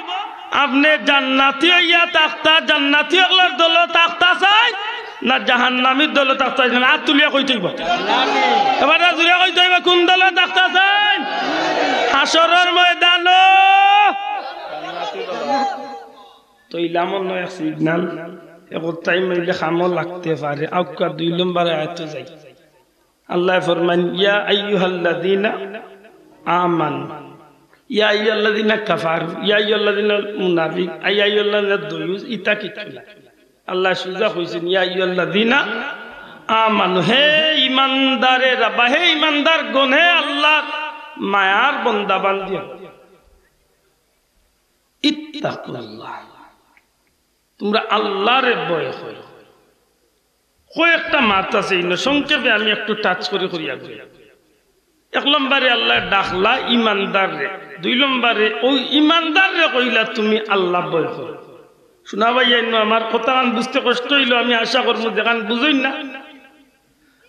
আপনে জান্নাতি অইয়া থাকতা, জান্নাতি অকলর দলো থাকতা চাইন, না জাহান্নামীর দলো থাকতা চাইন? আত তুলিয়া কইতে অইবো। এবার জুরে কইতে অইবো, কুন দলো থাকতা চাইন? হাশরর ময়দানো। তো ইলাম অন্য এক সিগনাল, এখন টাইম অইলে কামো লাগতে পারে। আউক্কা দুই নম্বর আয়াতো যাই। আল্লায় ফরমাইন, "ইয়া আইয়ুহাল্লাযীনা আমানু, ইয়া আইয়ুহাল্লাযীনা কাফারু, ইয়া আইয়ুহাল্লাযীনা মুনাফিক, ইয়া আইয়ুহাল্লাযীনা দায়ুস", ইতা কিচ্ছু না। আল্লায় সুজা কইছইন, "ইয়া আইয়ুহাল্লাযীনা আমানু", হে ইমানদারেরা, বা হে ইমানদারগণ, হে আল্লার মায়ার বন্দা বান্দি অকল। ইত্তাকুল্লাহ, তুমরা আল্লারে ভয় করো। কয়েকটা মাত আছে, ইনো সংক্ষেপে আমি একটু টাচ করি করি আগুই। এক নম্বরে আল্লায় ডাকলা ইমানদাররে, দুই নম্বরে অউ ইমানদাররে কইলা, "তুমি আল্লা ভয় করো।" শুনা ভাই, ইনো আমার কথাখান বুঝতে কষ্ট অইলো, আমি আশা করমু যেখান বুঝইন না,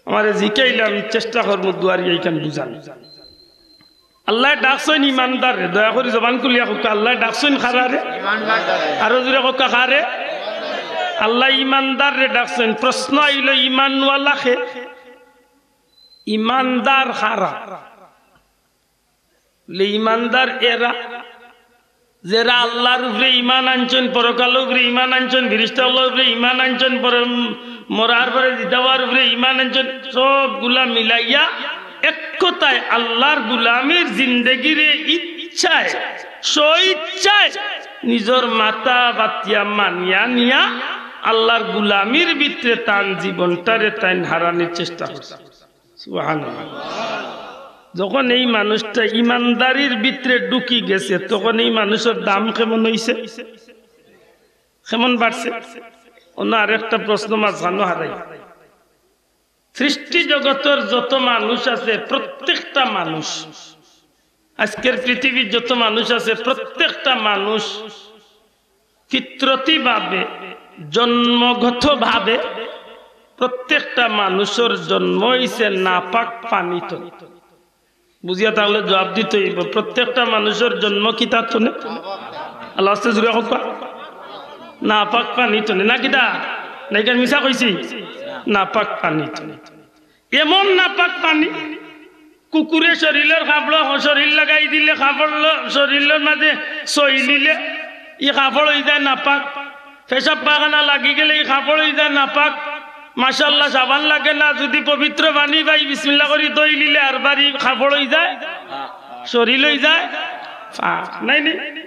আমারে জিকাইলে আমি চেষ্টা করমু দুয়ারি এইখান বুঝান। আল্লায় ডাকছইন ইমানদাররে, দয়া করি জবান খুলিয়া কউক্কা, আল্লায় ডাকছইন কারারে? আরো জোরে কউক্কা, কারে? আল্লায় ইমানদাররে ডাকছইন। প্রশ্ন আইলো, ইমানওয়ালা কে? ইমানদার কারা? বলে, ইমানদার এরা, যেরা আল্লার উপরে ইমান আনছইন, পরকালর উপরে ইমান আনছইন, ফিরিস্তা অকলর উপরে ইমান আনছইন, পরে মরার পরে জিন্দা অওয়ার উপরে ইমান আনছইন, সবগুলা মিলাইয়া এক কথায় আল্লার গুলামির জিন্দেগিরে ইচ্ছায়, স্বইচ্ছায় নিজর মাথা পাতিয়া মানিয়া নিয়া আল্লার গুলামির ভিতরে তান জীবনটারে তাইন হারানির চেষ্টা করছে। সুবহানাল্লাহ। যখন এই মানুষটা ইমানদারির ভিতরে ঢুকি গেছে, তখন এই মানুষর দাম কেমন অইছে? কেমন বাড়ছে? অন্য আরেকটা প্রশ্ন মাঝখানো হারাই। সৃষ্টি জগতর যত মানুষ আছে, প্রত্যেকটা মানুষ, আজকের পৃথিবীর যত মানুষ আছে, প্রত্যেকটা মানুষ ফিতরতিভাবে, জন্মগতভাবে প্রত্যেকটা মানুষর জন্ম অইছে নাপাক পানি তনে। বুঝিয়া থাকলে জবাব দিতে অইবো, প্রত্যেকটা মানুষর জন্ম কিতা তনে? আল্লাহ আস্তে জুড়ে কউক্কা, নাপাক পানি তনে। না কিতা? না ইখান মিছা কইছি? নাপাক পানি তনে। এমন নাপাক পানি, কুকুরে শরীলর কাপড়, শরীল লাগাই দিলে, কাপড় ল-, শরীলর মাঝে ছইলিলে, ই কাপড় অইযায় নাপাক। পেশাব পায়খানা লাগি গেলে ই কাপড় অইযায় নাপাক। মাশাআল্লাহ, সাবান লাগে না, যুদি পবিত্র পানি পাই, বিসমিল্লাহ করি ধইলিলে, আরবার ই কাপড় অইযায়, শরীল অইযায় পাক। নায় নি?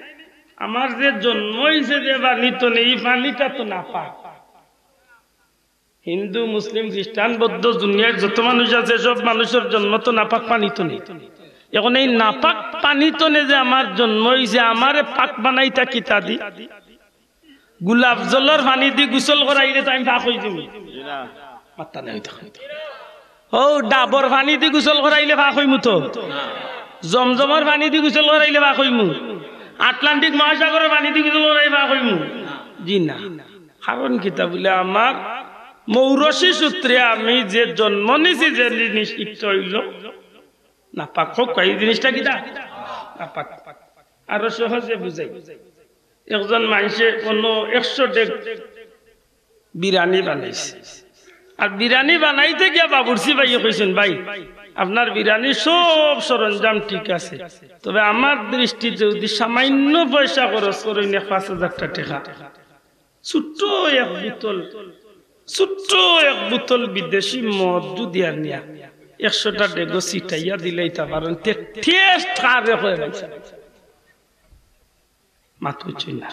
আমার যে জন্ম অইছে যে পানি তনে, ই পানিটা তো নাপাক। হিন্দু, মুসলিম, খ্রিস্টান, বৌদ্ধ, দুনিয়ার যত মানুষ আছে, সব মানুষর জন্ম তো নাপাক পানি তনে। এখন এই নাপাক পানি তনে যে আমার জন্ম অইছে, আমারে পাক বানাইতা কিতা দি? গোলাপ জলর পানি দি গোসল করাইলে তো আমি পাক অইযিমু? মাত্তা নাই তো। ও ডাবর পানি দি গোসল করাইলে পাক অইমু তো? জমজমর পানি দি গোসল করাইলে পাক অইমু? আটলান্টিক মহাসাগরর পানি দি গোসল করাইলে পাক অইমু? জি না। কারণ কিতা বুলে, আমার মৌরসি সূত্রে আমি যে জন্ম নিছি, যে জিনিস ইটা অইলো নাপাক। কউক্কা, ই জিনিসটা কিতা? নাপাক। আরো সহজে বুঝাই, একজন মানষে কোনো একশো ডেগ বিরিয়ানি বানাইছে, আর বিরিয়ানি বানাইতে গিয়া বাবুর্চি ভাইয়ে কইছইন, "ভাই, আপনার বিরিয়ানির সব সরঞ্জাম ঠিক আছে, তবে আমার দৃষ্টিতে যুদি সামান্য পয়সা খরচ করইন, এক পাঁচ হাজারটা টেকা, ছোট্ট এক বোতল, ছোট্ট এক বোতল বিদেশি মদ যুদি আনিয়া একশোটা ডেগো ছিটাইয়া দিলাইতা পারইন, তে টেস্ট কারে কয় ভাই?" মাত বুঝছইন না?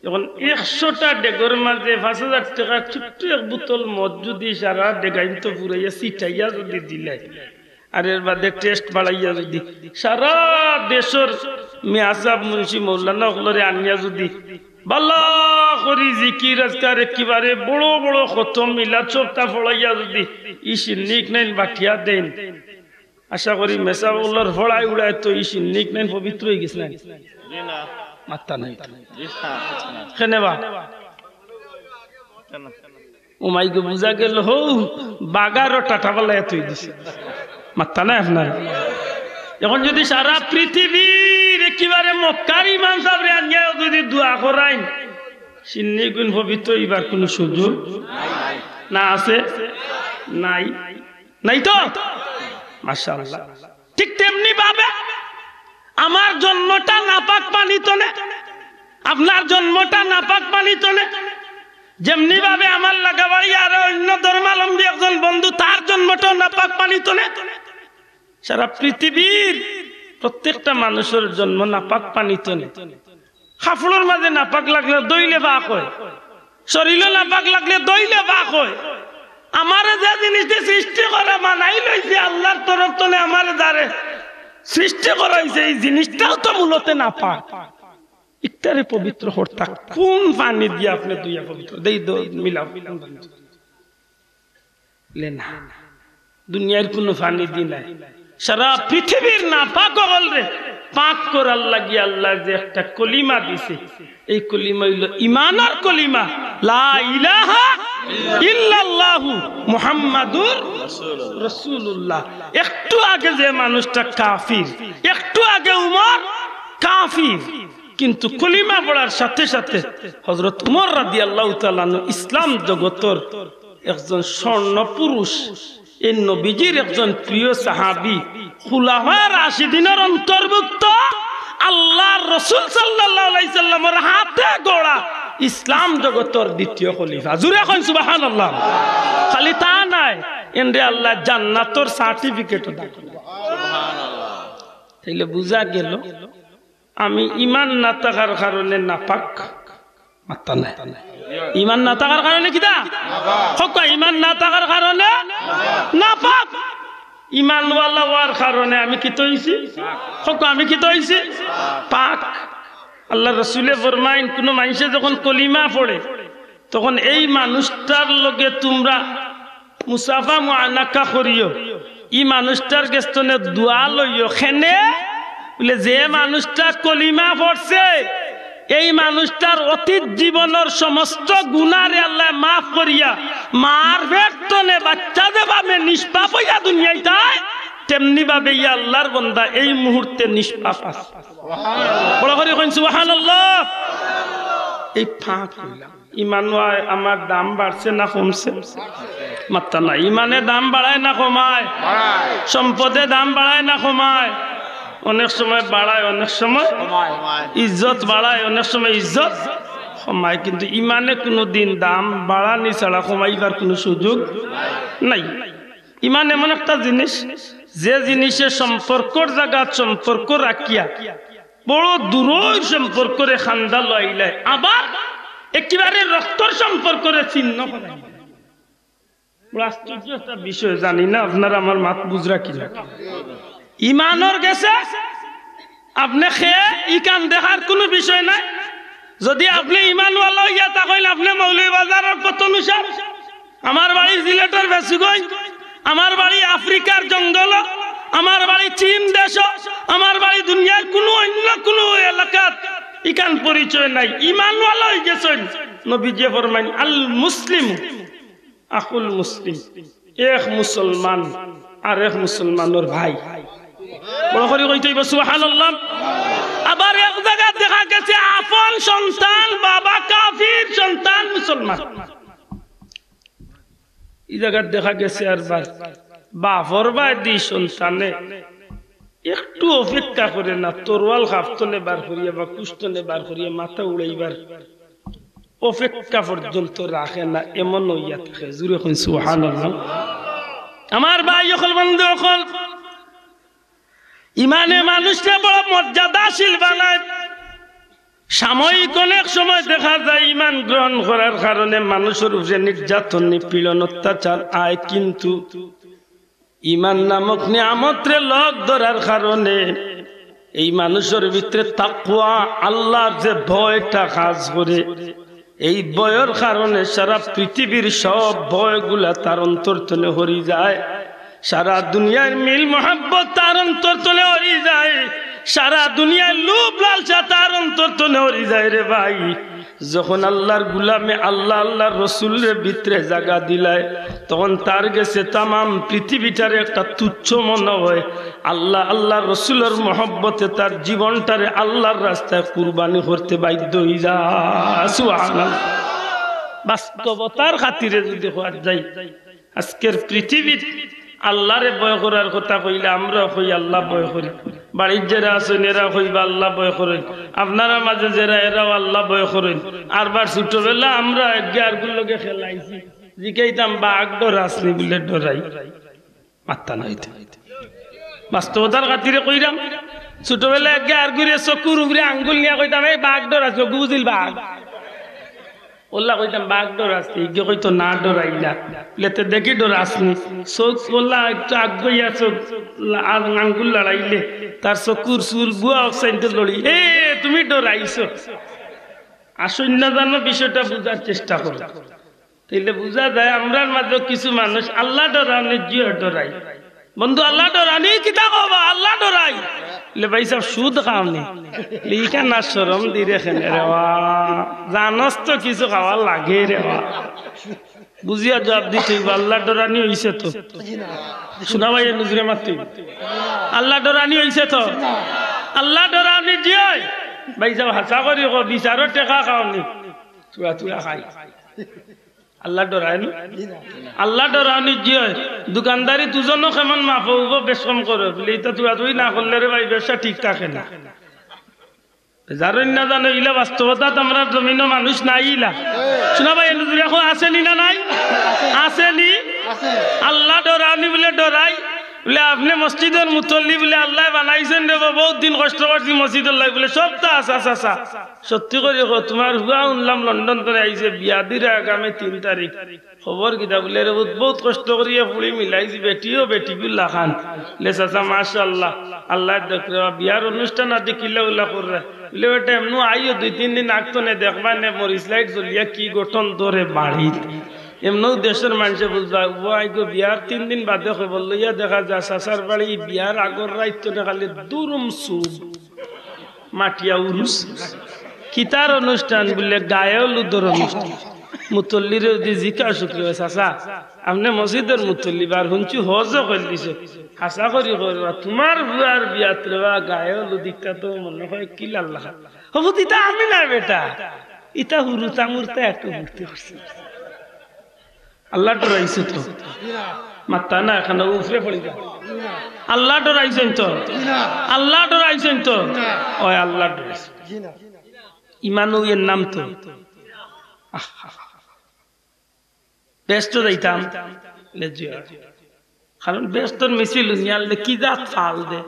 এখন একশোটা ডেগর মাঝে পাঁচ হাজার টেকার ছোট্ট এক বোতল মদ যুদি সারা ডেগাইন্তো ফুরাইয়া ছিটাইয়া যুদি দিলায়, আর এর বাদে টেস্ট বাড়াইয়া যুদি সারা দেশর মিয়াসাব, মুন্সি, মৌলানা অকলরে আনিয়া যুদি বালা করি জিকির আজকার একেবারে বড় বড় খতম মিলাদ সবটা পড়াইয়া যুদি ই শিন্নিক নাইন বাটিয়া দেইন, আশা করি মেসাব অকলর ফড়াই উড়াই তো ই শিন্নিক নাইন পবিত্র অইগেছে নাইন? জি না। মাত্তা নাই। জি না। কেনে বা? কেন? ও মাই গো, বুঝা গেল হউ বাগারও টাটা বালাইয়া থই দিছে। মাত্তা নাই আপনার? এখন যুদি সারা পৃথিবীর একেবারে মক্কার ইমাম সাবরে আনিয়া যুদি দোয়া করাইন, শিন্নিগুইন পবিত্র অইবার কুনু সুযোগ না আছে? নাই। নাই তো? মাশাআল্লাহ। ঠিক তেমনি ভাবে আমার জন্মটা নাপাক পানি তনে, আপনার জন্মটা নাপাক পানি তনে, যেমনি ভাবে আমার লাগাবাড়ি আর অন্য ধর্মাবলম্বী একজন বন্ধু, তার জন্মটাও নাপাক পানি তনে। সারা পৃথিবীর প্রত্যেকটা মানুষের জন্ম নাপাক পানি তনে। কাপড়র মাঝে নাপাক লাগলে ধইলে পাক হয়, শরীরও নাপাক লাগলে ধইলে পাক হয়। আমারে যে জিনিস দি সৃষ্টি করা বানাই লইছে আল্লাহর তরফ তনে, আমারে যারে সৃষ্টি করা হইছে, এই জিনিসটাও তো মূলত নাপাক। ইকটারে পবিত্র করতা কোন পানি দিয়া আপনে ধুইয়া পবিত্র? দেই দো মিলাও। লে না, দুনিয়ার কোনো পানি দি নাই। সারা পৃথিবীর নাপাক অকলরে পাক করার লাগি আল্লাহ যে একটা কলিমা দিছে, এই কলিমা হইল ইমানর কলিমা, লা ইলাহা ইল্লাল্লাহু মুহাম্মাদুর রাসূলুল্লাহ। একটু আগে যে মানুষটা কাফির, একটু আগে উমর কাফির, কিন্তু কলিমা পড়ার সাথে সাথে হযরত উমর রাদিয়াল্লাহু তাআলা আনহু ইসলাম জগতর একজন স্বর্ণ পুরুষ, এই নবীজির একজন প্রিয় সাহাবী, খুলাফায়ে রাশিদিনের অন্তর্ভুক্ত, আল্লাহর রাসূল সাল্লাল্লাহু আলাইহি সাল্লামের হাতে গড়া ইসলাম জগতর দ্বিতীয় খলিফা। জুরে কইন সুবহানাল্লাহ। খালি তা নায়, এনরে আল্লাহ জান্নাতর সার্টিফিকেট দান করবা। তাইলে বুঝা গেল আমি ইমান না থাকার কারণে নাপাক। মাত্তা নাই। ইমান না থাকার কারণে কিতা? হক্কা, ইমান না থাকার কারণে নাপাক। ইমানওয়ালা হওয়ার কারণে আমি কিতা অইছি? হক্কা, আমি কিতা অইছি? পাক। আল্লাহর রাসূলে ফরমাইন, কোনো মানুষে যখন কলিমা পড়ে, তখন এই মানুষটার লগে তোমরা মুসাফা মুআনাকা করিও, ই মানুষটার গেছ তনে দোয়া লইও। কেনে? বলে, যে মানুষটা কলিমা পড়ছে, এই মানুষটার অতীত জীবনর সমস্ত গুনারে আল্লাহ মাফ করিয়া মার পেট তনে বাচ্চা যেভাবে নিষ্পাপ হইয়া দুনিয়াত আয়, তেমনি ভাবে ই আল্লাহর বন্দা এই মুহূর্তে নিষ্পাপ আছে। বড় করি কইন সুবহানাল্লাহ। এই পাক অইলাম। ইমানওয়ালা, আমার দাম বাড়ছে না কমছে? মাত্তা নাই। ইমানে দাম বাড়ায় না কমায়? সম্পদে দাম বাড়ায় না কমায়? অনেক সময় বাড়ায়, অনেক সময় ইজ্জত বাড়ায়, অনেক সময় ইজ্জত কমায়। কিন্তু ইমানে কোনো দিন দাম বাড়ানি ছাড়া কমাইবার কোনো সুযোগ নাই। ইমান এমন একটা জিনিস, যে জিনিসে সম্পর্কর জাগাত সম্পর্ক রাখিয়া বড় দূরর সম্পর্করে খান্দা লইলে, আবার একেবারে রক্তর সম্পর্করে ছিন্ন করাইলে। বড় আশ্চর্য একটা বিষয়, জানি না আপনারা আমার মাত বুঝরা কিনা। ইমানর গেছে আপনে খে ইখান দেখার কোনো বিষয় নাই। যদি আপনে ইমানওয়ালা হইয়া থাকইন, আপনে মৌলভীবাজারর কত নুসা, আমার বাড়ি সিলেটর বেসুগঞ্জ, আমার বাড়ি আফ্রিকার জঙ্গল, আমার বাড়ি চীন দেশ, আমার বাড়ি দুনিয়ার কোনো অন্য কোনো এলাকাত, ইখান পরিচয় নাই। ইমানওয়ালা হই গেছইন। নবীজি ফরমাইন, "আল মুসলিম আখুল মুসলিম", এক মুসলমান আর এক মুসলমানর ভাই। বড় করি কইতে অইবো সুবহানাল্লাহ। আবার এক জাগাত দেখা গেছে আপন সন্তান বাবা কাফির, সন্তান মুসলমান। ই জাগাত দেখা গেছে আরবার বাপর বায়দি সন্তানে একটু অপেক্ষা করে না, তরোয়াল খাপ তনে বার করিয়া বা কুশ তনে বার করিয়া মাথা উড়াইবার অপেক্ষা পর্যন্ত রাখে না, এমন অইয়া থাকে। জুরে কইন সুবহানাল্লাহ। আমার ভাই অকল, বন্ধু অকল, ইমানে মানুষরে বড় মর্যাদাশীল বানায়। সাময়িক অনেক সময় দেখা যায় ইমান গ্রহণ করার কারণে মানুষর উপরে নির্যাতন, নিপীড়ন, অত্যাচার আয়, কিন্তু ইমান নামক নিয়ামতরে লগ ধরার কারণে এই মানুষর ভিতরে তাকওয়া, আল্লাহর যে ভয়টা কাজ করে, এই ভয়র কারণে সারা পৃথিবীর সব ভয়গুলা তার অন্তর তনে হরি যায়। সারা দুনিয়ার মিল মহব্বত তার অন্তর তনে হরি যায়। সারা দুনিয়ার লোভ লালসা তার অন্তর তনে হরি যায় রে ভাই। যখন আল্লাহর গুলামে আল্লাহ, আল্লাহর রসুলরে ভিতরে জাগা দিলায়, তখন তার গেছে তামাম পৃথিবীটারে একটা তুচ্ছ মনে হয়। আল্লাহ, আল্লাহর রসুলর মহব্বতে তার জীবনটারে আল্লাহর রাস্তায় কুরবানি করতে বাধ্য হই যা। সুবহানাল্লাহ। বাস্তবতার খাতিরে যদি হওয়া যায়, আজকের পৃথিবীত আল্লাহরে ভয় করার কথা কইলে আমরা কই আল্লাহ ভয় করি। বাড়িত যেরা আছইন, এরা কইবা, "আল্লাহ ভয় করইন।" আপনারার মাঝে যেরা, এরাও আল্লাহ ভয় করইন। আরবার ছোটবেলা আমরা একে আরগুর লগে খেলাইছি, জিকাইতাম, "বাঘ ডরাসনি?" বুলে, "ডরাই।" মাত্তা নাই তো। বাস্তবতার খাতিরে কইরাম, ছোটবেলা একে আরগুরে চকুর উপরে আঙ্গুল নিয়া কইতাম, "এই বাঘ ডরাসনি?" অগু বুঝিল বাঘ। অউলা কইতাম, "বাঘ ডরাসনি?" ইগে কইতো, "না, ডরাই না।" বুলে, "তে দেখি ডরাসনি?" চউখ অউলা একটু আগুয়াইয়া চউখ লা-, আ-, আঙ্গুল লড়াইলে তার চকুর চুল বুয়া অকসাইনতে লড়ি, "এ, তুমি ডরাইছো।" আসইন না জানো, বিষয়টা বুঝার চেষ্টা করো। তাইলে বুঝা যায়, আমরার মাঝেও কিছু মানুষ আল্লাহ ডরানি জিও ডরাই। বন্ধু, আল্লাহ ডরানি কিতা কবা? আল্লাহ ডরাই। বুলে, "ভাই সাব, সুদ খাওনি?" বুলে, "ইখান আর শরম দিরে কেনে রে বা? জানস তো কিছু খাওয়া লাগে রে বা।" বুঝিয়া জবাব দিতে অইবো, "আল্লাহ ডরানি অইছে তো।" শুনা ভাই, এ নজরে মাতি। "আল্লাহ ডরানি অইছে তো।" আল্লাহ ডরানি জিও। ভাই সাব, হাছা করি কও, বিচারো টেকা খাওনি? থুড়া থুড়া খাই। আল্লাহ ডরায় না? আল্লাহ ডরানি জিও। দোকানদারি দুজনও কেমন মাফ অইবো, বেশ কম করো। বুলে, "ইতা তুড়াতুড়ি না করলে রে ভাই, ব্যবসা ঠিক থাকে না।" যারইন না জানো, ইলা বাস্তবতাত আমরার জমিনো মানুষ নাই ইলা। শুনা ভাই, এ নজরে কও, আছেনি না নাই? আছেনি। আল্লাহ ডরানি বুলে ডরাই। বুলে, "আপনে মসজিদর মুতল্লি বুলে আল্লায় বানাইছইন রে বা, বউত দিন কষ্ট করছি মসজিদর লাগি।" বুলে, "সবতা আছা, আছা, আছা।" সত্যি করি কও, তুমার পুয়া হুনলাম লন্ডন তনে আইছে, বিয়া দিরা আগামী তিন তারিখ। খবর কিতা? বুলে, "রে পুত, বউত কষ্ট করিয়া ফুড়ি মিলাইছি, বেটিও বেটিগুর লাখান।" বুলে, "চাচা, মাশাআল্লাহ, আল্লায় দেখরে বা, বিয়ার অনুষ্ঠান আদি কিলা উলা কররা?" বুলে, "বেটা, এমনু আইও দুই তিন দিন আগ তনে দেখবায় নে, মরিচ লাইট জ্বলিয়া কি গঠন ধরে বাড়িত। এমনু দেশর মানষে বুঝবা, ও আইগো বিয়ার তিন দিন বাদে খবর লইয়া দেখা যায়, চাচার বাড়ি বিয়ার আগর রাইত তনে খালি দুরুম চুল।" মাটিয়া উরুস। কিতার অনুষ্ঠান? বুলে, "গায়ে হলুদর অনুষ্ঠান।" মুতল্লিরে যদি জিকাও, "শুক্রিয়া চাচা, আপনে মসজিদর মুতল্লি, বার হুনছি হজও করিলিছো। হাছা করি কও রে বা, তুমার পুয়ার বিয়াত রে বা গায়ে হলুদ ইকটা তো মনে অয় কিলার লাখান।" "ও পুত, ইতা আমি না বেটা, ইতা হুরুতা মুরুতা একটু ঘুরতে করছে।" আল্লাহ ডরাইছো তো? মাত্তা না, এখানো উপরে পড়ি যা। আল্লাহ ডরাইছইন তো? আল্লাহ ডরাইছইন তো? ওই আল্লাহ ডরাইছইন। ইমান অউ এর নাম তো। আহা। বেহেস্তো যাইতাম? বুলে জি অয়। কারণ বেহেস্তর মিছিল হুনিয়ারলে কি জাত ফাল দে।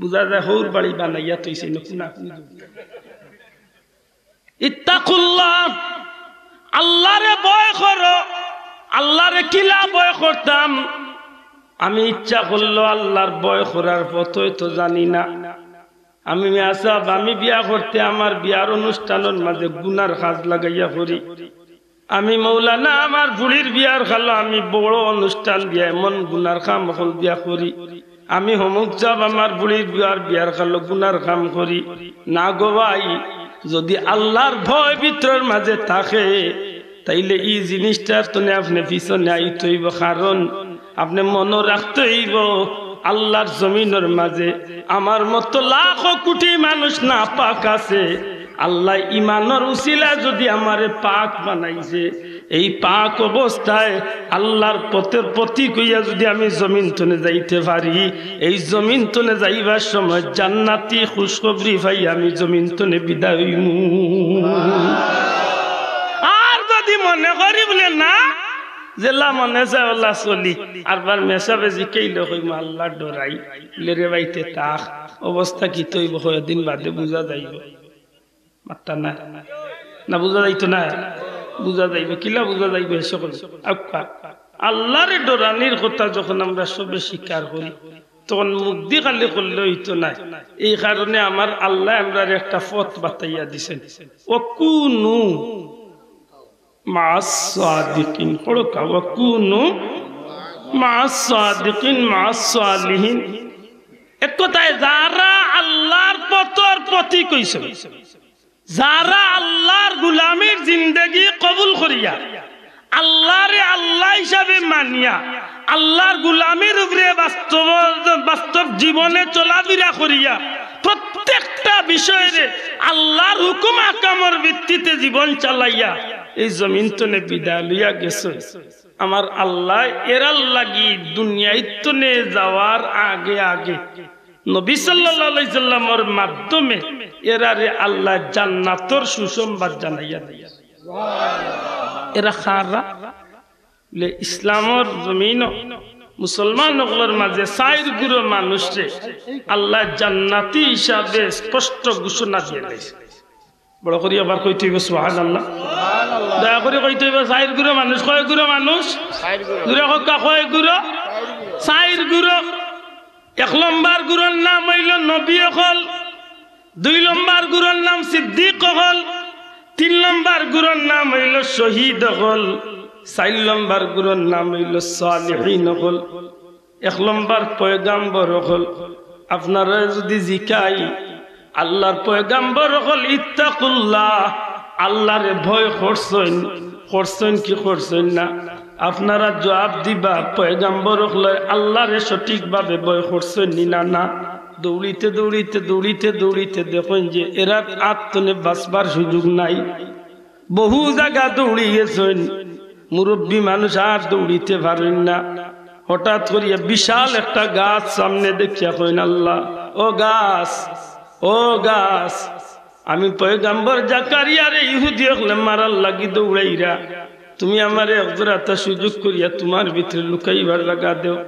বুঝা যায় হউর বাড়ি বানাইয়া থইছে, না কুনা কুনি। ইত্তাকুল্লাহ, আল্লারে ভয় করো। আল্লারে কিলা ভয় করতাম? আমি ইচ্ছা করলো আল্লার ভয় করার পথ অয়তো জানি না। আমি মেসাব, আমি বিয়া করতে আমার বিয়ার অনুষ্ঠানর মাঝে গুনার কাজ লাগাইয়া করি। আমি মৌলানা, আমার ফুড়ির বিয়ার খালো আমি বড় অনুষ্ঠান দিয়া এমন গুনার কাম অকল দিয়া করি। আমি হমুক সাব, আমার ফুড়ির বিয়ার, বিয়ার খালো গুনার কাম করি। না গো ভাই, যদি আল্লার ভয় ভিতরর মাঝে থাকে, তাইলে ই জিনিসটার তনে আপনে পিছনে আইতে অইবো, কারণ আপনে মনো রাখতে অইবো, আল্লার জমিনর মাঝে আমার মতো লাখো কুটি মানুষ নাপাক আছে। আল্লায় ইমানর উসিলায় যদি আমারে পাক বানাইছে, এই পাক অবস্থায় আল্লার পথর পথিক অইয়া যদি আমি জমিন তনে যাইতে পারি, এই জমিন তনে যাইবার সময় জান্নাতি খুশখবরি পাইয়া আমি জমিন তনে বিদায় অইমু। আর যদি মনে করি বুলে না, যেলা মনে চায় ওলা চলি, আরবার মেসাবে জিকাইলে কইমু আল্লার ডরাই, বুলে রে ভাই তে থাক, অবস্থা কিতা অইবো কয়দিন বাদে বুঝা যাইবো। মাত্তা না, না বুঝা যাইতো না, বুঝা যাইবো, কিলা বুঝা যাইবো, এসে কইবো। আউক্কা, আল্লারে ডরানির কথা যখন আমরা সবে স্বীকার করি, তখন মুখদি খালি করলে অইতো নায়। এই কারণে আমার আল্লায় আমরারে একটা পথ বাতাইয়া দিছইন। ওয়াকুনু মা'আস সাদিকিন। পড়ো কা, ওয়াকুনু মা'আস সাদিকিন, মা'আস সালিহিন। এক কথায়, যারা আল্লার পথর পথিক অইছে, যারা আল্লার গুলামির জিন্দেগি কবুল করিয়া, আল্লারে আল্লা হিসাবে মানিয়া, আল্লার গুলামির উপরে বাস্তব, বাস্তব জীবনে চলাফিরা করিয়া, প্রত্যেকটা বিষয়রে আল্লার হুকুম আহকামর ভিত্তিতে জীবন চালাইয়া এই জমিন তনে বিদায় লইয়া গেছে। আমার আল্লায় এরার লাগি দুনিয়াইর তনে যাওয়ার আগে আগে নবী সাল্লাল্লাহু আলাইহি সাল্লামর মাধ্যমে এরারে আল্লায় জান্নাতর সুসংবাদ জানাইয়া দিছে। এরা কারা? বলে, ইসলামর জমিনো মুসলমান অকলর মাঝে চাইর গুরু মানুষরে আল্লায় জান্নাতি হিসাবে স্পষ্ট ঘোষণা দিয়া দিছে। বড় করি আবার কইতে অইবো সুবহানাল্লাহ। দয়া করি কইতে অইবো, চাইর গুরু মানুষ। কয় গুরু মানুষ? জোরে কউক্কা, কয় গুরু? চাইর গুরু। এক লম্বর গুরুর নাম অইলো নবী অকল, দুই লম্বর গুরুর নাম সিদ্দিক অকল, তিন লম্বর গুরুর নাম অইলো শহীদ অকল, চাইর লম্বর গুরুর নাম অইলো সালিহিন অকল। এক লম্বর পয়গাম্বর অকল। আপনারারে যুদি জিকাই, আল্লার পয়গাম্বর অকল, ইত্তাকুল্লাহ, আল্লারে ভয় করছইন, করছইন কি করছইন না? আপনারা জুয়াব দিবা, পয়গাম্বর অকলে আল্লারে সঠিকভাবে ভয় করছইন নি না? না। দৌড়িতে, দৌড়িতে, দৌড়িতে, দৌড়িতে দেখইন যে এরার আত তনে বাচবার সুযোগ নাই। বহু জাগা দৌড়ি গেছইন, মুরব্বি মানুষ আর দৌড়িতে পারইন না। হঠাৎ করিয়া বিশাল একটা গাছ সামনে দেখিয়া কইন, "আল্লাহ, ও গাছ, ও গাছ, আমি পয়গাম্বর জাকারিয়ারে ইহুদি অকলে মারার লাগি দৌড়াইরা, তুমি আমারে এক জোড়াটা সুযোগ করিয়া তুমার ভিতরে লুকাইবার জাগা দেও।"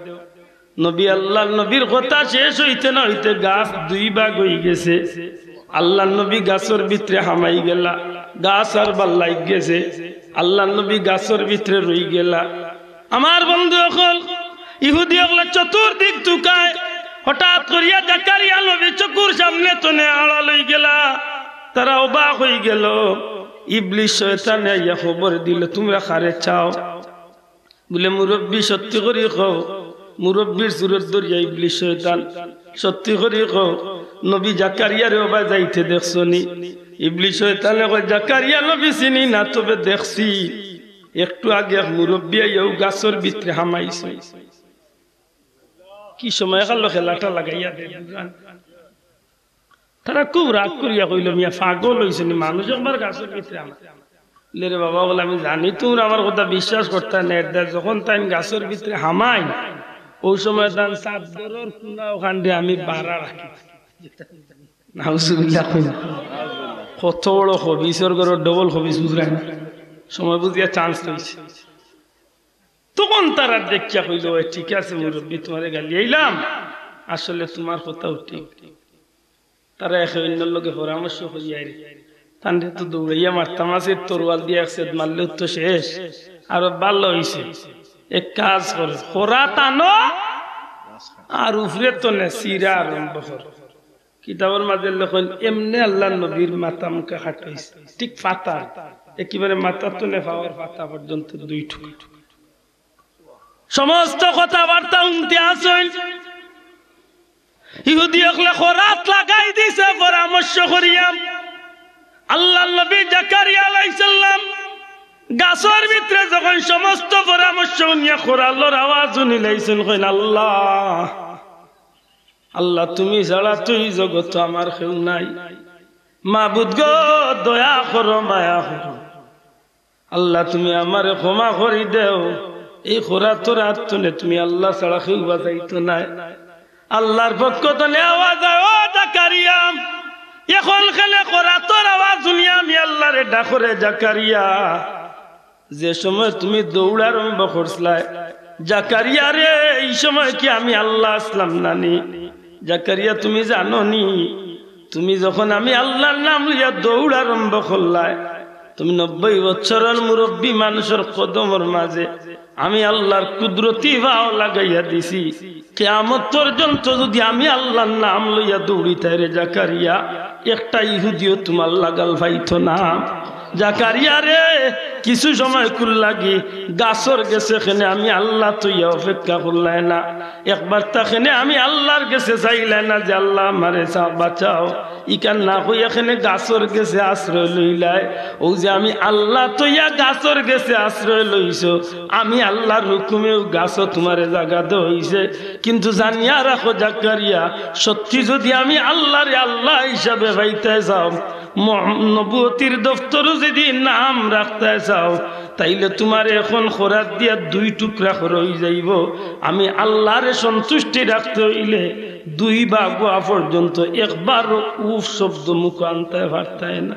নবী, আল্লার নবীর কথা শেষ অইতে না অইতে গাছ দুই ভাগ অইগেছে। আল্লার নবী গাছর ভিতরে হামাই গেলা, গাছ আর বাল্লাই গেছে। আল্লার নবী গাছর ভিতরে রই গেলা। আমার বন্ধু অকল, ইহুদি অকলে চতুর্দিক তুকায়, হঠাৎ করিয়া জাকারিয়া নবী চকুর সামনে তনে আড়াল অই গেলা। তারা অবাক অই গেল। ইবলিস শয়তানে আইয়া খবর দিল, "তুমরা কারে চাও?" বুলে, "মুরব্বি, সত্যি করি কও।" মুরব্বির সুরত ধরিয়া ইবলিস শয়তান, "সত্যি করি কও, নবী জাকারিয়ারে অবায় যাইতে দেখছো নি?" ইবলিস শয়তানে কয়, "জাকারিয়া নবী চিনি না, তবে দেখছি। একটু আগে এক মুরব্বি আইয়া অউ গাছর ভিতরে হামাইছে।" কি সময় কালো খেলাটা লাগাইয়া দেয়, বুঝলেন? তারা খুব রাগ করিয়া কইল, "মিয়া, পাগল অইছো নি? মানুষ একবার গাছর ভিতরে হামায়।" লে রে বাবা, বলে, "আমি জানি তুমরা আমার কথা বিশ্বাস করতায় না, এর দ্বারা যখন তাইন গাছর ভিতরে হামাইন, অউ সময় তান চাদরর কুনা অখান দি আমি বাড়া রাখি।" নাউজুবিল্লাহ কইন। কত বড় খবিছর ঘরর ডবল খবিছ, বুঝরায় না? সময় বুঝিয়া চান্স লইছে। তখন তারা দেখিয়া কইল, "ওই ঠিক আছে মুরব্বি, তুমারে গালি আইলাম, আসলে তুমার কথাও ঠিক।" তারা একে অইন্যর লগে পরামর্শ করিয়া আইরে, "তানরে তো দৌড়াইয়া মারতাম আছে, তরোয়াল দিয়া এক ছেদ মারলেউ তো শেষ, আরো ভালা অইছে, এক কাজ করো, খরা টানো আর উপরে তনে চিরা আরম্ভ করো।" কিতাবর মাঝে লেখইন, এমনে আল্লার নবীর মাথা মুখা কাটাইছে, ঠিক পাতা, একেবারে মাথার তনে পাওর পাতা পর্যন্ত দুই টুকরা। সমস্ত কথাবার্তা হুনতে আছইন। ইহুদি অকলে খরাত লাগাই দিছে পরামর্শ করিয়া। আল্লার নবী জাকারিয়া আলাইহিস সালাম গাছর ভিতরে যখন সমস্ত পরামর্শ হুনিয়া খরালর আওয়াজ হুনিলাইছইন, কইন, "আল্লাহ, আল্লাহ, তুমি ছাড়া তো ই জগতো আমার কেউ নাই। মাবুদ গো, দয়া করো, মায়া করো। আল্লাহ, তুমি আমারে ক্ষমা করি দেও। এই খরাতর আত তনে তুমি আল্লাহ ছাড়া কেউ বাঁচাইতো নায়।" আল্লার পক্ষ তনে আওয়াজ আয়, "ও জাকারিয়া, এখন কেনে খরাতর আওয়াজ হুনিয়া আমি আল্লারে ডাকরে জাকারিয়া? যে সময় তুমি দৌড় আরম্ভ করছলায়, জাকারিয়া রে, ই সময় কি আমি আল্লাহ আছলাম না নি? জাকারিয়া, তুমি জানো নি, তুমি যখন আমি আল্লার নাম লইয়া দৌড় আরম্ভ করলায়, তুমি নব্বই বছরর মুরব্বি মানুষর কদমর মাঝে আমি আল্লার কুদরতি পাও লাগাইয়া দিছি। কিয়ামত পর্যন্ত যুদি আমি আল্লার নাম লইয়া দৌড়িতায় রে জাকারিয়া, একটা ইহুদিও তুমার লাগাল পাইতো না। জাকারিয়া রে, কিছু সময় কুর লাগি গাছর গেছে কেনে আমি আল্লাহ তইয়া অপেক্ষা করলায় না, একবারতা কেনে আমি আল্লার গেছে চাইলায় না যে আল্লাহ আমারে চা-, বাঁচাও।" ইখান না কইয়া কেনে গাছর গেছে আশ্রয় লইলায়। অউ যে আমি আল্লাহ তইয়া গাছর গেছে আশ্রয় লইছো, আমি আল্লার হুকুমেউ গাছো তুমারে জাগা দেওয়া অইছে। কিন্তু জানিয়া রাখো জাকারিয়া, সত্যি যুদি আমি আল্লারে আল্লাহ হিসাবে পাইতায় চাও, মহ-, নবুয়তির দফতরো যুদি নাম রাখতায় চাও, তাইলে তুমারে এখন খরাত দিয়া দুই টুকরা করা অইযাইবো। আমি আল্লারে সন্তুষ্টি রাখতে অইলে দুই ভাগ অওয়া পর্যন্ত একবারও উফ শব্দ মুখো আনতায় পারতায় না।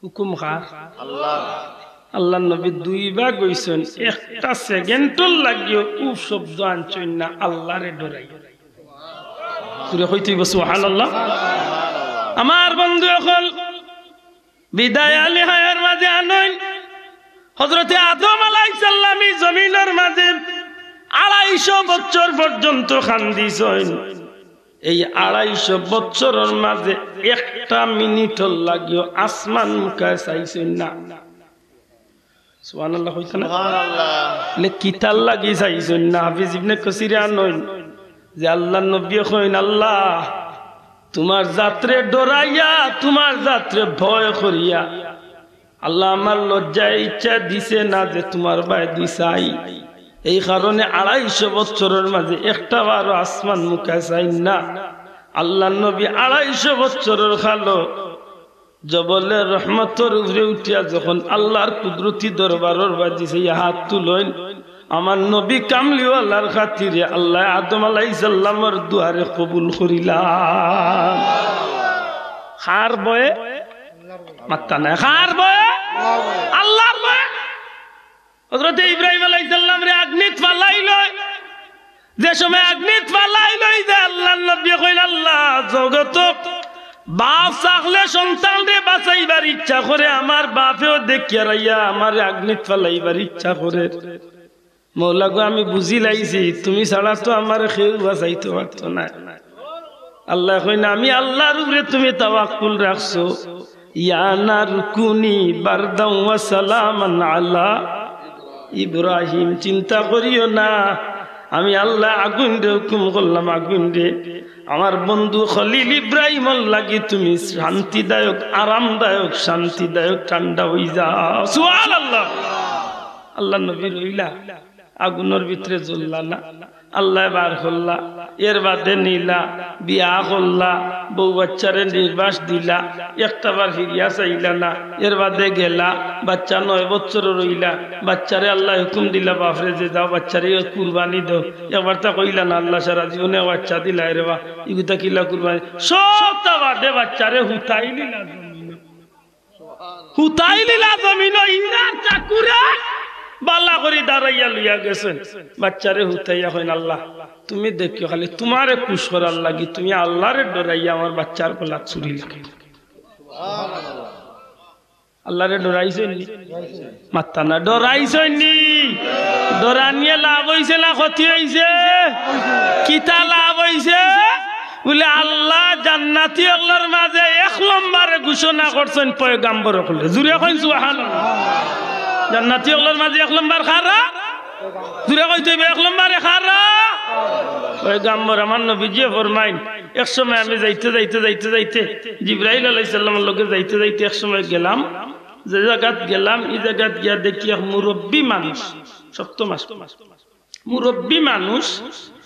হুকুম কার? আল্লার। আল্লার নবী দুই ভাগ অইছইন, একটা সেকেন্ডর লাগিও উফ শব্দ আনছইন না, আল্লারে ডরাইয়া। জুরে কইতে অইবো সুবহানাল্লাহ। আমার বন্ধু অকল, বিদায় আলী হায়ার মাঝে আনইন, হযরতে আদম আলাইহিস সালাম ই জমিনর মাঝে আড়াইশো বছর পর্যন্ত কান্দিছইন। এই আড়াইশো বছরর মাঝে একটা মিনিটর লাগিও আসমান মুখায় চাইছইন না। সুবহানাল্লাহ কইতা না? সুবহানাল্লাহ। লে কিতার লাগি চাইছইন না? হাফিজ ইবনে কাসিরে আনইন যে আল্লার নবীয়ে কইন, "আল্লাহ, তুমার জাতরে ডরাইয়া, তুমার জাতরে ভয় করিয়া, আল্লাহ, আমার লজ্জায় ইচ্ছা দিছে না যে তুমার বায়দি চাই। এই কারণে আড়াইশো বছরর মাঝে একটা বারও আসমান মুখায় চাইন না।" আল্লার নবী আড়াইশো বছরর কালো জবলে রহমতর উপরে উঠিয়া যখন আল্লার কুদরতি দরবারর বায়দি চাইয়া হাত তুলইন, আমার নবী কামলিওয়ালার খাতিরে আল্লায় আদম আলাইহিস সালামর দোয়ারে কবুল করিলা। কার ভয়ে? মাত্তা নাই। কার ভয়ে? আল্লার ভয়ে। হযরতে ইব্রাহিম আলাইহিস সালামরে আগ্নিত ফালাইলো। যে সময় আগ্নিত ফালাইলো, যে আল্লার নবীয়ে কইন, "আল্লাহ, জগতো বাপ থাকলে সন্তানরে বাঁচাইবার ইচ্ছা করে, আমার বাপেও দেখিয়া রাইয়া আমারে আগ্নিত ফালাইবার ইচ্ছা করে।" মওলা গো, আমি বুঝিলাইছি, তুমি ছাড়া তো আমারে কেউ বাঁচাইতো পারতো না। আল্লায় কইন, "আমি আল্লার উপরে তুমি তাওয়াক্কুল রাখছো।" ইয়া নারু কুনি বারদাও ওয়া সালামান আলা ইব্রাহিম। চিন্তা করিও না, আমি আল্লায় আগুনরে হুকুম করলাম, আগুনরে, আমার বন্ধু খলিল ইব্রাহিমর লাগি তুমি শান্তিদায়ক, আরামদায়ক, শান্তিদায়ক ঠান্ডা অইযাও। সুবহানাল্লাহ। আল্লার নবী রইলা। আগুনর ভিতরে জ্বললা না, আল্লায় বার করলা, এর বাদে নিলা, বিয়া করলা, বউ বাচ্চারে নির্বাস দিলা, একটা বার ফিরিয়া চাইলা না, এর বাদে গেলা, বাচ্চা নয় বছরর রইলা, বাচ্চারে আল্লায় হুকুম দিলা, বাপরে যে যাও বাচ্চারে কুরবানি দেও, একবার তা কইলা না, "আল্লাহ, সারা জীবনে বাচ্চা দিলা রে বা, ইগুতা কিলা কুরবানি?" সবটা বাদে বাচ্চারে হুতাই নিলা জমিনো। হুতাই নিলা জমিনো, ইনার চাকুরে বালা করি দাঁড়াইয়া লইয়া গেছইন। বাচ্চারে হুতাইয়া কইন, "আল্লাহ, তুমি দেখিও, খালি তুমারে খুশ করার লাগি তুমি আল্লারে ডরাইয়া আমার বাচ্চার গলাত ছুরি লাগাইলায়।" আল্লারে ডরাইছইন নি? মাত্তা না, ডরাইছইন নি? ডরানিয়ে লাভ অইছে না ক্ষতি অইছে? কিতা লাভ অইছে? বুলে, আল্লায় জান্নাতি অকলর মাঝে এক নম্বরে ঘোষণা করছইন পয়গাম্বর অকলরে। জুরে কইন সুবহানাল্লাহ। জান্নাতি অকলর মাঝে এক নম্বর কারা? জুরে কইতে অইবো, এক নম্বরে কারা? পয়গাম্বর। আমার নবীজিয়ে ফরমাইন, এক সময় আমি যাইতে, যাইতে, যাইতে, যাইতে, জিব্রাইল আলাইহিস সালামর লগে যাইতে, যাইতে এক সময় গেলাম, যে জাগাত গেলাম, ই জাগাত গিয়া দেখি এক মুরব্বি মানুষ, শক্ত মানুষ, মুরব্বি মানুষ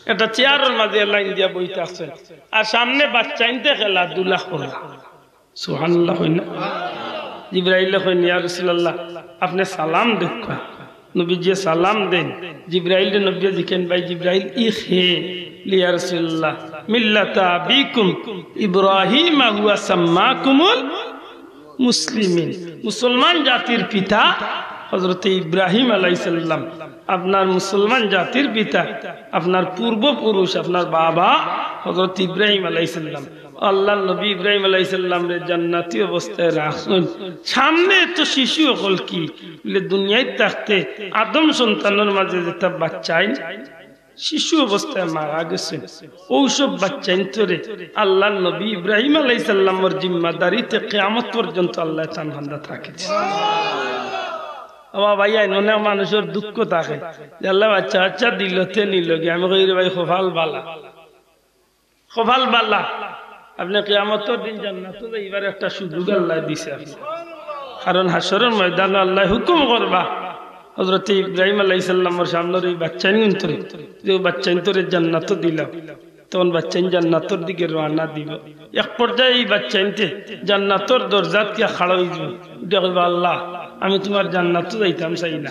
একটা চেয়ারর মাঝে লাইন দিয়া বই থাকছইন, আর সামনে বাচ্চাইন্তে খেলাধুলা কররা। সুবহানাল্লাহ কইন না? জিব্রাইলে কইন, "ইয়া রাসূলুল্লাহ, আপনে সালাম দেউক্কা।" নবীজিয়ে সালাম দেইন। জিব্রাইলরে নবীয়ে জিকাইন, "ভাই জিব্রাইল, ই কে?" "ইয়া রাসূলুল্লাহ, মিল্লাতা আবিকুম ইব্রাহিম হুয়া সাম্মাকুমুল মুসলিমিন।" মুসলমান জাতির পিতা হযরতে ইব্রাহিম আলাইহিস সালাম, আপনার মুসলমান জাতির পিতা, আপনার পূর্বপুরুষ, আপনার বাবা হযরত ইব্রাহিম আলাইহিস সালাম। আল্লার নবী ইব্রাহিম আলাইহিস সালামরে জান্নাতি অবস্থায় রাখছইন। সামনে তো শিশু অকল কি? বুলে, দুনিয়াত থাকতে আদম সন্তানর মাঝে যেতা বাচ্চাইন শিশু অবস্থায় মারা গেছইন, অউ সব বাচ্চাইন্তরে আল্লার নবী ইব্রাহিম আলাইহিস সালামর জিম্মাদারিতে কিয়ামত পর্যন্ত আল্লায় তান বান্দাত রাখি দিছে। ও ভাইয়াইন, অনেক মানুষর দুঃখ থাকে যে আল্লায় বাচ্চা কাচ্চা দিলো তে নিলো গি। আমি কই, "রে ভাই, কপাল বালা।" কপাল বালা। আপনে কিয়ামতর দিন জান্নাতো যাইবার একটা সুযোগ আল্লায় দিছে আপনারে। কারণ হাশরর ময়দানো আল্লায় হুকুম করবা, হযরতে ইব্রাহিম আলাইহিস সালামর সামনর ই বাচ্চাইন্তরে, যে অউ বাচ্চাইন্তরে জান্নাতো দিলাম, তখন বাচ্চাইন জান্নাতর দিকে রওয়ানা দিবো। এক পর্যায়ে ই বাচ্চাইন্তে জান্নাতর দরজাত গিয়া খাড়া অইযিবো, উঠিয়া কইবো, "আল্লাহ, আমি তুমার জান্নাতো যাইতাম চাই না,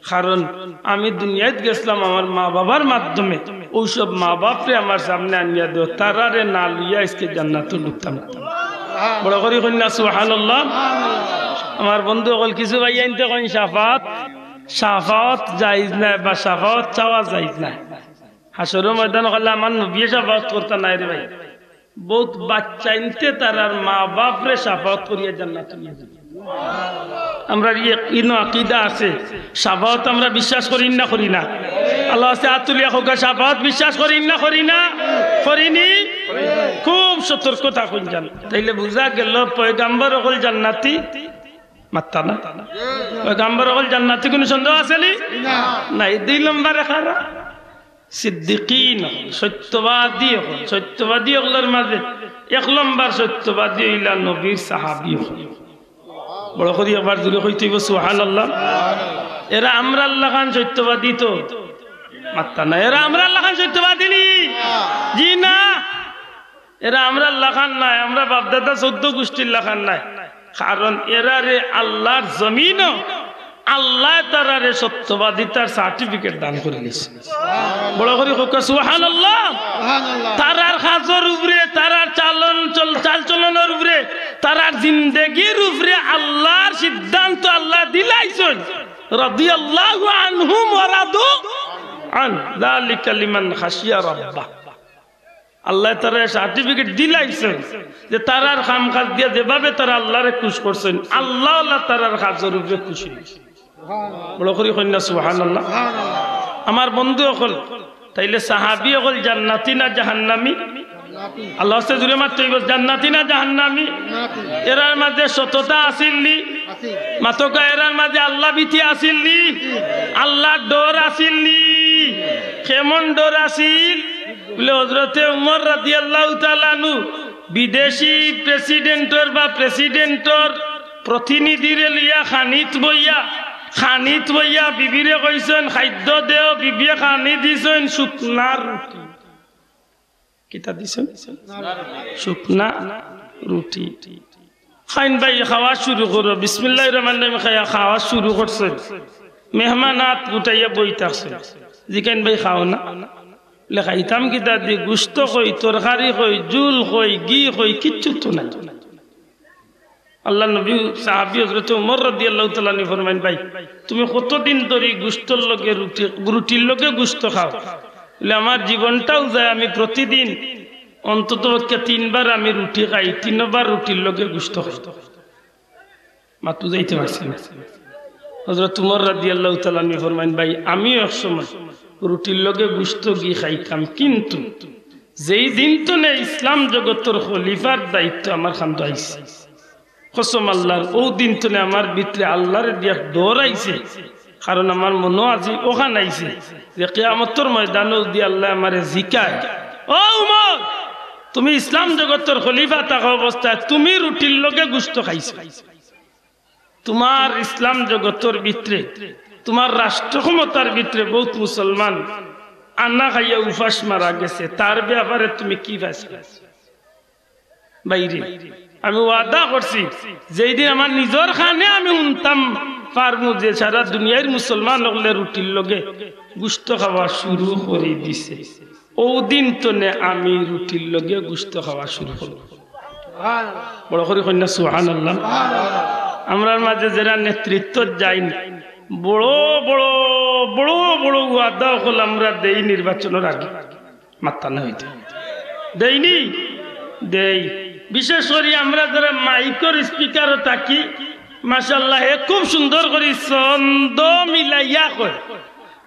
কারণ আমি দুনিয়াত গেছলাম আমার মা-বাবার মাধ্যমে, অউ সব মা-বাপরে আমার সামনে আনিয়া দেও, তারারে না লইয়া আইজকে জান্নাতো ঢুকতাম না।" বড় করি কইন না সুবহানাল্লাহ। আমার বন্ধু অকল, কিছু ভাইয়াইন্তে কইন শাফাআত, শাফাআত জায়েজ নায় বা শাফাআত চাওয়া জায়েজ নায়। হাশরর ময়দানো কইলা, "আমার নবীয়ে শাফাআত করতা নায় রে ভাই।" বউত বাচ্চাইন্তে তারার মা-বাপরে শাফাআত করিয়া জান্নাতো নিয়া যাইন। আমরার ইয়াকিন ও আকিদা আছে, শাফাআত আমরা বিশ্বাস করি না, করি না? আল্লার ওয়াস্তে আত তুলিয়া কউক্কা, শাফাআত বিশ্বাস করি না, করি না? করি নি? খুব সতর্ক থাকইন যান। তাইলে বুঝা গেল পয়গাম্বর অকল জান্নাতি, মাত্তা না? পয়গাম্বর অকল জান্নাতি কুনু সন্দেহ আছে নি? না। নাই, দুই নম্বরে কারা? সিদ্দিকিন অকল, সত্যবাদী অকল, সত্যবাদী অকলর মাঝে এক নম্বর সত্যবাদী অইলা নবীর সাহাবী অকল। বড় করি একবার জোরে কইতে অইবো সুবহানাল্লাহ। এরা আমরার লাখান সত্যবাদী তো? মাত্তা না, এরা আমরার লাখান সত্যবাদী নি? জি না। এরা আমরার লাখান নায়, আমরা বাপদাদা চৌদ্দ গুষ্টির লাখান নায়। কারণ এরারে আল্লার জমিনো আল্লায় তারারে সত্যবাদিতার certificate দান করি দিছে। বড় করি কউক্কা সুবহানাল্লাহ। তারার কাজর উপরে, তারার চালন চল-, চালচলনর উপরে, তারার জিন্দেগির উপরে আল্লার সিদ্ধান্ত আল্লায় দিলাইছইন। রাদিয়াল্লাহু আনহুম ওয়া রাদু আন, যালিকা লিমান খাশিয়া রাব্বাহ। আল্লায় তারারে certificate দিলাইছইন যে তারার কাম কাজ দিয়া যেভাবে তারা আল্লারে খুশ করছইন, আল্লাও আল্লাহ তারার কাজর উপরে খুশি অইছইন। বড় করি কইন না সুবহানাল্লাহ। আমার বন্ধু অকল, তাইলে সাহাবী অকল জান্নাতি না জাহান্নামি? আল্লার ওয়াস্তে জোরে মাততে অইবো, জান্নাতি না জাহান্নামি? এরার মাঝে সততা আছিল নি? মাতউক্কা, এরার মাঝে আল্লা ভীতি আছিল নি? আল্লার ডর আছিল নি? কেমন ডর আছিল? বুলে, হযরতে উমর রাদিয়াল্লাহু তাআলা আনহু বিদেশি president-অর বা president-অর প্রতিনিধিরে লইয়া খানিত বইয়া, খানিত বইয়া বিবিরে কইছইন, "খাদ্য দেও।" বিবিয়ে খানি দিছইন শুকনা রুটি। কিতা দিছইন? শুকনা রুটি। খাইন ভাই, খাওয়া শুরু করো। বিসমিল্লাহির রহমানির রহিম খাইয়া খাওয়া শুরু করছইন। মেহমান আত গুটাইয়া বই থাকছইন। জিকাইন, "ভাই, খাও না?" বুলে, "খাইতাম কিতা দি? গুস্ত কই, তরকারি কই, জুল কই, ঘি কই, কিচ্ছু তো নাই।" আল্লার নবী, সাহাবী হযরতে উমর রাদিয়াল্লাহু তাআলা আনহু ফরমাইন, "ভাই, তুমি কতদিন ধরি গুস্তর লগে রুটি, রুটির লগে গুস্ত খাও?" বুলে, "আমার জীবনটাউ যায়, আমি প্রতিদিন অন্তত পক্ষে তিনবার আমি রুটি খাই, তিনবার রুটির লগে গুস্ত খাই।" মাতু যাইতে পারছি না। হযরত উমর রাদিয়াল্লাহু তাআলা আনহু ফরমাইন, "ভাই, আমিও এক সময় রুটির লগে গুস্ত ঘি খাইতাম, কিন্তু যেই দিন তনে ইসলাম জগতর খলিফার দায়িত্ব আমার কান্দো আইছে, কসম আল্লার, অউ দিন তনে আমার ভিতরে আল্লারে দিয়া ডর আইছে।" কারণ আমার মনো আজি অখান আইছে যে কিয়ামতর ময়দানো যুদি আল্লায় আমারে জিকায়, "ও উমর, তুমি ইসলাম জগতর খলিফা থাকা অবস্থায় তুমি রুটির লগে গুস্ত খাইছো, তুমার ইসলাম জগতর ভিতরে, তুমার রাষ্ট্র ক্ষমতার ভিতরে বউত মুসলমান আন্না খাইয়া উপাস মারা গেছে, তার ব্যাপারে তুমি কি ফয়সালা?" ভাইরে, আমি ওয়াদা করছি, যেই দিন আমার নিজর কানে আমি হুনতাম পারমু যে সারা দুনিয়ার মুসলমান অকলে রুটির লগে গুস্ত খাওয়া শুরু করি দিছে, অউ দিন তনে আমি রুটির লগে গুস্ত খাওয়া শুরু করমু। বড় করি কইন না সুবহানাল্লাহ। আমরার মাঝে যেরা নেতৃত্বত যাইন, বড় বড়, বড় বড় ওয়াদা অকল আমরা দেই নির্বাচনর আগে। মাত্তা না অইতে। দেইনি? দেই। বিশেষ করি আমরা যেরা মাইকর speaker-ও থাকি, মাশাআল্লাহ, হে খুব সুন্দর করি ছন্দ মিলাইয়া কয়,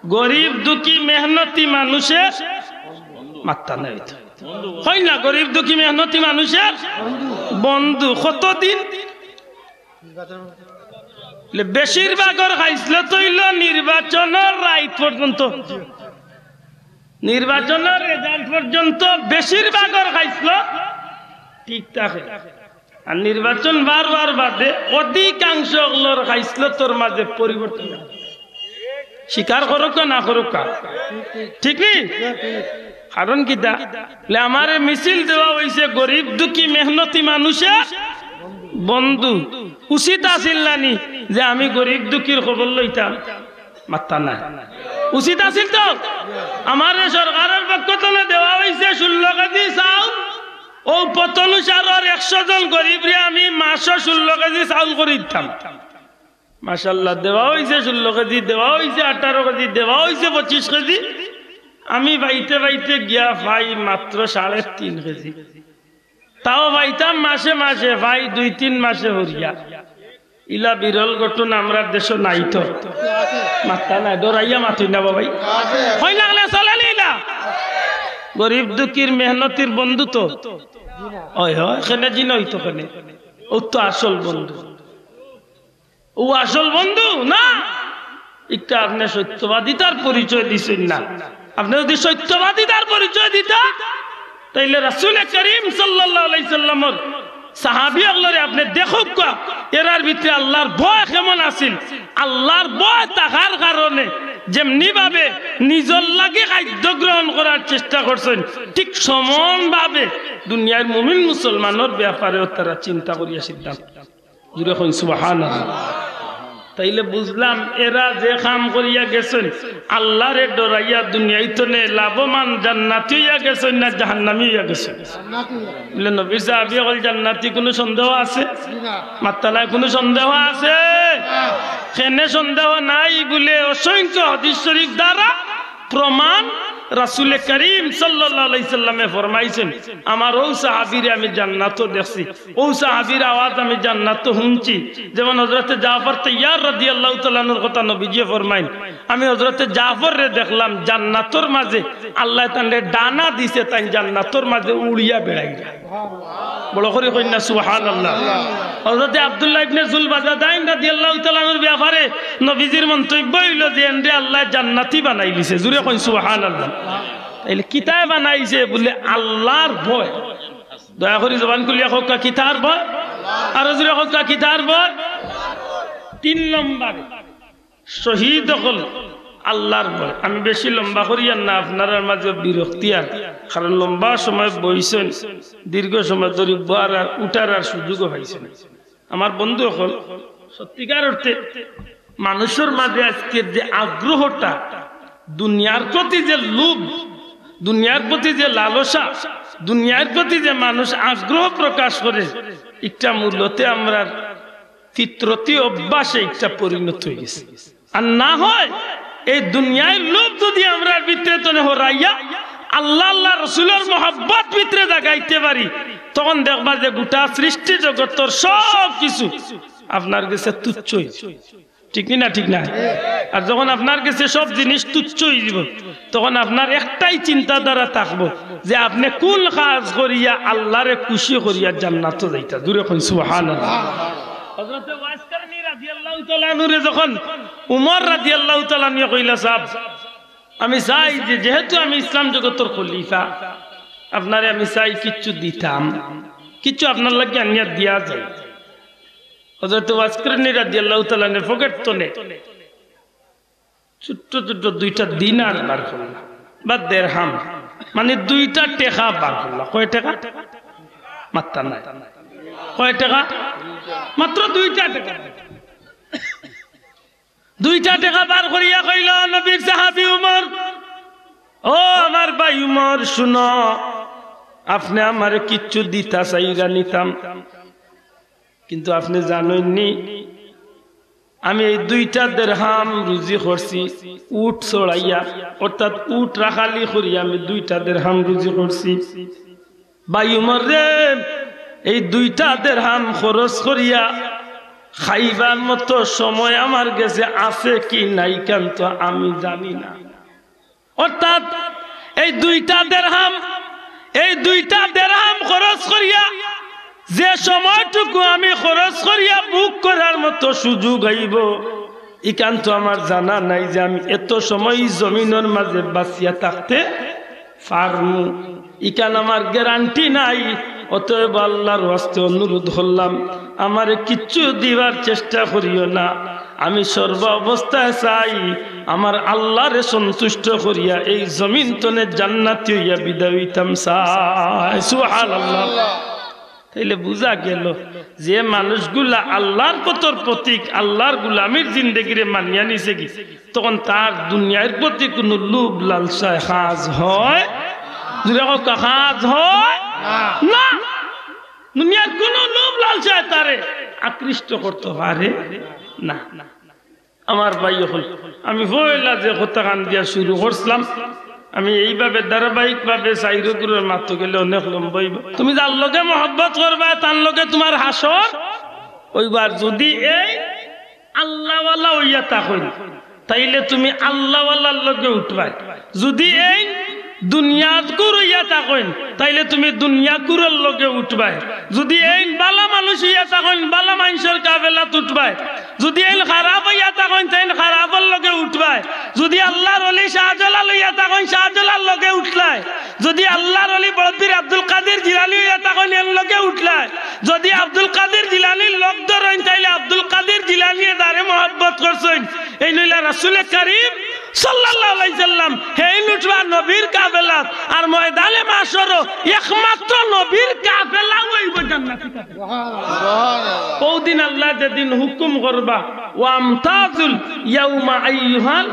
"গরিব দুঃখী মেহনতি মানুষের", মাত্তা না অইতে। কইন না, "গরিব দুঃখী মেহনতি মানুষের বন্ধু।" কতদিন? বুলে, বেশিরভাগর খাইছলত অইলো নির্বাচনর রাইত পর্যন্ত, নির্বাচনর result পর্যন্ত বেশিরভাগর খাইছলত ঠিক থাকে। আর নির্বাচন বারবার বাদে অধিকাংশ অকলর খাইছলতর মাঝে পরিবর্তন। স্বীকার করউক্কা না করউক্কা, ঠিক নি? কারণ কিতা? বুলে, "আমারে মিছিল দেওয়া অইছে গরিব দুঃখী মেহনতি মানুষের বন্ধু, উচিত আছিল না নি যে আমি গরিব দুঃখীর খবর লইতাম? মাত্তা নাই। উচিত আছিল তো? আমারে সরকারর পক্ষ তনে দেওয়া অইছে ষোলো কেজি চাউল। অউ পথ অনুসারর একশো জন গরিবরে আমি মাসো ষোলো কেজি চাউল করি দিতাম। মাশাআল্লাহ, দেওয়া অইছে ষোলো কেজি, দেওয়া অইছে আঠারো কেজি, দেওয়া অইছে পঁচিশ কেজি। আমি পাইতে পাইতে গিয়া পাই মাত্র সাড়ে তিন কেজি। তাও পাইতাম মাসে মাসে, পাই দুই তিন মাসে হরিয়া। ইলা বিরল ঘটনা আমরার দেশো নাই তো। মাত্তা নাই, ডরাইয়া মাতইন না বাবাই। কই লাগলে চলে নি ইলা? গরিব দুঃখীর মেহনতির বন্ধু তো। অয়, অয়, কেনে জি নয় তো কেনে। অউ তো আসল বন্ধু। অউ আসল বন্ধু না? ইটা আপনে সত্যবাদিতার পরিচয় দিছইন না। আপনে যুদি সত্যবাদিতার পরিচয় দিতা, তাইলে রাসূলে করিম সাল্লাল্লাহু আলাইহি সাল্লামর সাহাবী অকলরে আপনে দেখউক্কা, এরার ভিতরে আল্লার ভয় কেমন আছিল। আল্লার ভয় থাকার কারণে যেমনি ভাবে নিজর লাগি খাদ্য গ্রহণ করার চেষ্টা করছইন, ঠিক সমান ভাবে দুনিয়ার মুমিন মুসলমানর ব্যাপারেও তারা চিন্তা করিয়া সিদ্ধান্ত। জুরে কইন সুবহানাল্লাহ। তাইলে বুঝলাম, এরা যে কাম করিয়া গেছইন, আল্লারে ডরাইয়া দুনিয়াইত নে লাভবান জান্নাতি অইয়া গেছইন না জাহান্নামি অইয়া গেছইন? বলে, নবীর সাহাবী অকল জান্নাতি, কুনু সন্দেহ আছে? মাত্তা নাই, কুনু সন্দেহ আছে? কেনে সন্দেহ নাই? বলে, অসংখ্য হাদিস শরীফ দ্বারা প্রমাণ। রাসূলে করিম সাল্লাল্লাহু আলাইহি সাল্লামে ফরমাইছইন, আমার অউ সাহাবীরে আমি জান্নাতো দেখছি, অউ সাহাবীর আওয়াজ আমি জান্নাতো হুনছি। যেমন হযরতে জাফর তৈয়ার রাদিয়াল্লাহু তাআলা আনহুর কথা নবীজিয়ে ফরমাইন, আমি হযরতে জাফররে দেখলাম জান্নাতর মাঝে, আল্লায় তানরে ডানা দিছে, তাইন জান্নাতর মাঝে উড়িয়া বেড়াইরা। বড় করি কইন না সুবহানাল্লাহ। হযরতে আব্দুল্লাহ ইবনে জুল বাজাদাইন রাদিয়াল্লাহু তাআলা আনহুর ব্যাপারে নবীজির মন্তব্য অইলো যে, এনরে আল্লায় জান্নাতি বানাইলিছে। জুরে কইন সুবহানাল্লাহ। তাইলে কিতায় বানাইছে? বলে, আল্লার ভয়। দয়া করি জবান খুলিয়া কউক্কা, কিতার ভয়? আরো জুরে কউক্কা, কিতার ভয়? তিন নম্বরে, শহীদ অকল আল্লার ভয়। আমি বেশি লম্বা করিয়ার না, আপনারার মাঝে বিরক্তি আর, কারণ লম্বা সময় বইছইন, দীর্ঘ সময় ধরি বওয়ার আর উঠার আর সুযোগও পাইছইন না। আমার বন্ধু অকল, সত্যিকার অর্থে মানুষর মাঝে আজকের যে আগ্রহটা, দুনিয়ার প্রতি যে লোভ, দুনিয়ার প্রতি যে লালসা, দুনিয়ার প্রতি যে মানুষ আগ্রহ প্রকাশ করে, ইটা মূলতে আমরার ফিতরতি অভ্যাসে ইটা পরিণত অইগেছে। আর না হয় এই দুনিয়ার লোভ যুদি আমরার ভিতরে তনে হরাইয়া আল্লাহ, আল্লার রসুলর মহব্বত ভিতরে জাগাইতে পারি, তখন দেখবা যে গোটা সৃষ্টি জগতর সব কিছু আপনার গেছে তুচ্ছ অইযিবো। ঠিক নি না? ঠিক না? আর যখন আপনার গেছে সব জিনিস তুচ্ছ অইযিবো, তখন আপনার একটাই চিন্তাধারা থাকবো যে আপনে কুন কাজ করিয়া আল্লারে খুশি করিয়া জান্নাতো যাইতা। জুরে কইন সুবহানাল্লাহ। হযরতে ওয়াইস কারনী রাদিয়াল্লাহু তাআলা আনহুরে যখন উমর রাদিয়াল্লাহু তাআলা আনহুয়ে কইলা, "সাব, আমি চাই যে যেহেতু আমি ইসলাম জগতর খলিফা, আপনারে আমি চাই কিচ্ছু দিতাম, কিচ্ছু আপনার লাগি আনিয়া দিয়া যাই।" হযরতে ওয়াইস কারনী রাদিয়াল্লাহু তাআলা আনহুয়ে পকেট তনে ছোট্ট ছোট্ট দুইটা দিনার বার করলা, বা দেরহাম, মানে দুইটা টেকা বার করলা। কয় টেকা? মাত্তা নাই। কয় টেকা? মাত্র দুইটা টেকা। দুইটা টেকা বার করিয়া কইল নবীর সাহাবী উমর, "ও আমার ভাই উমর, শুনো, আপনে আমারে কিচ্ছু দিতা চাইরা নিতাম, কিন্তু আপনে জানইন নি, আমি এই দুইটা দেরহাম রুজি করছি উট চড়াইয়া, অর্থাৎ উট রাখালি করি আমি দুইটা দেরহাম রুজি করছি। ভাই উমর রে, এই দুইটা দেরহাম খরচ করিয়া খাইবার মতো সময় আমার গেছে আছে কি নাই, ইখান তো আমি জানি না।" অর্থাৎ এই দুইটা দেরহাম, এই দুইটা দেরহাম খরচ করিয়া যে সময়টুকু আমি খরচ করিয়া ভোগ করার মতো সুযোগ আইবো, ইখান তো আমার জানা নাই যে আমি এত সময় ই জমিনর মাঝে বাঁচিয়া থাকতে পারমু, ইখান আমার গ্যারান্টি নাই। অতএব আল্লার ওয়াস্তে অনুরোধ করলাম, আমারে কিচ্ছু দিবার চেষ্টা করিও না। আমি সর্ব অবস্থায় চাই আমার আল্লারে সন্তুষ্ট করিয়া এই জমিন তনে জান্নাতি অইয়া বিদায় অইতাম চাই। সুবহানাল্লাহ। তাইলে বুঝা গেল যে মানুষগুলা আল্লাহর পথর প্রতীক, আল্লাহর গুলামির জিন্দেগিরে মানিয়া নিছে কি, তখন তার দুনিয়ার প্রতি কুনু লোভ লালসায় কাজ হয়, জুরে কউক্কা, কাজ হয় না। দুনিয়ার কুনু লোভ লালসায় তারে আকৃষ্ট করতো পারে না। আমার ভাই অকল, আমি পয়লা যে কথাখান দিয়া শুরু করছিলাম, আমি এইভাবে ধারাবাহিকভাবে চাইরো গুরুর মাতো গেলে অনেক লম্বা অইবো। তুমি যার লগে মহব্বত করবায়, তার লগে তুমার হাশর অইবো। আর যুদি এই আল্লাহওয়ালা অইয়া থাকইন, তাইলে তুমি আল্লাহওয়ালার লগে উঠবায়। যুদি এইন দুনিয়াকুর অইয়া থাকইন, তাইলে তুমি দুনিয়াকুরর লগে উঠবায়। যুদি এইন বালা মানুষ অইয়া থাকইন, বালা মানষর কাফেলাত উঠবায়। যুদি এইন খারাপ অইয়া থাকইন, তাইন খারাপর লগে উঠবায়। যুদি আল্লাহর অলি শাহজালাল অইয়া থাকইন, শাহজালালর লগে উঠলায়। যুদি আল্লাহর অলি বড় পীর আব্দুল কাদির জিলানী অইয়া থাকইন, এর লগে উঠলায়। যুদি আব্দুল কাদির জিলানীর লগ ধরইন, তাইলে আব্দুল কাদির জিলানীয়ে যারে মহব্বত করছইন, এইন অইলা রাসুলে করিম সাল্লাল্লাহু আলাইহি সাল্লাম, হেইন উঠবা নবীর কাফেলাত। আর ময়দানে মাশরো একমাত্র নবীর কাফেলা অইবো জান্নাতি কাফেলা। অউ দিন আল্লায় যেদিন হুকুম করবা, "ওয়ামতাজুল ইয়াউমা আইয়ুহাল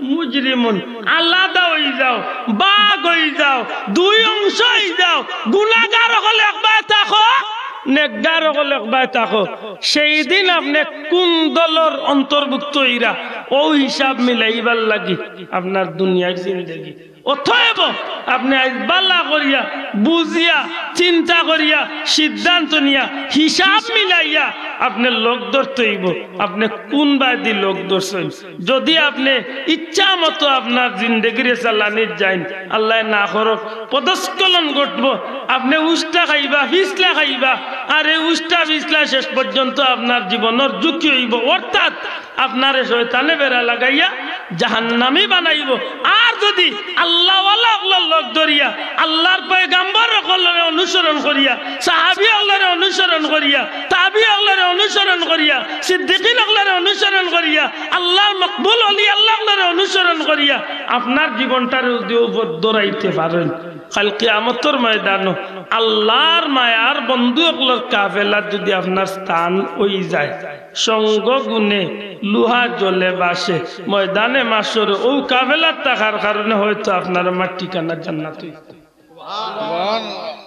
মুজরিমুন", আলাদা অই যাও, ভাগ অই যাও, দুই অংশ অই যাও। গুনাগার অকল একবায় থাকো, নেকগার অকল একবায় থাকো। সেই দিন আপনে কুন দলর অন্তর্ভুক্ত অইরা, অউ হিসাব মিলাইবার লাগি আপনার দুনিয়ার জিন্দেগি। অতএব আপনে আইজ বালা করিয়া, বুঝিয়া, চিন্তা করিয়া, সিদ্ধান্ত নিয়া, হিসাব মিলাইয়া আপনে লগ ধরতে অইবো। আপনে কুন বায়দি লগ ধরছইন? যুদি আপনে ইচ্ছা মতো আপনার জিন্দেগিরে চালানিত যাইন, আল্লায় না করউক, পদস্খলন ঘটবো। আপনে উষ্টা খাইবা, ফিছলা খাইবা, আর এই উষ্টা ফিছলা শেষ পর্যন্ত আপনার জীবনর ঝুঁকি অইবো। অর্থাৎ আপনারে শয়তানে বেড়া লাগাইয়া জাহান্নামী বানাইবো। আর যুদি আল্লাহওয়ালা অকলর লগ ধরিয়া, আল্লাহর পয়গাম্বর অকলরে অনুসরণ করিয়া, সাহাবী অকলরে অনুসরণ করিয়া, তাবি অকলরে অনুসরণ করিয়া, সিদ্দিকিন অকলরে অনুসরণ করিয়া, আল্লাহর মকবুল অলি আল্লাহ অকলরে অনুসরণ করিয়া আপনার জীবনটারে যুদি উপর দৌড়াইতে পারইন, কাইল কিয়ামতর ময়দানো আল্লাহর মায়ার বন্ধু অকলর কাফেলাত যুদি আপনার স্থান অই যায়, সঙ্গ গুণে লুহা জলে ভাসে, ময়দানে মাশরো অউ কাফেলাত থাকার কারণে হয়তো আপনার আমার ঠিকানা জান্নাত অইতো।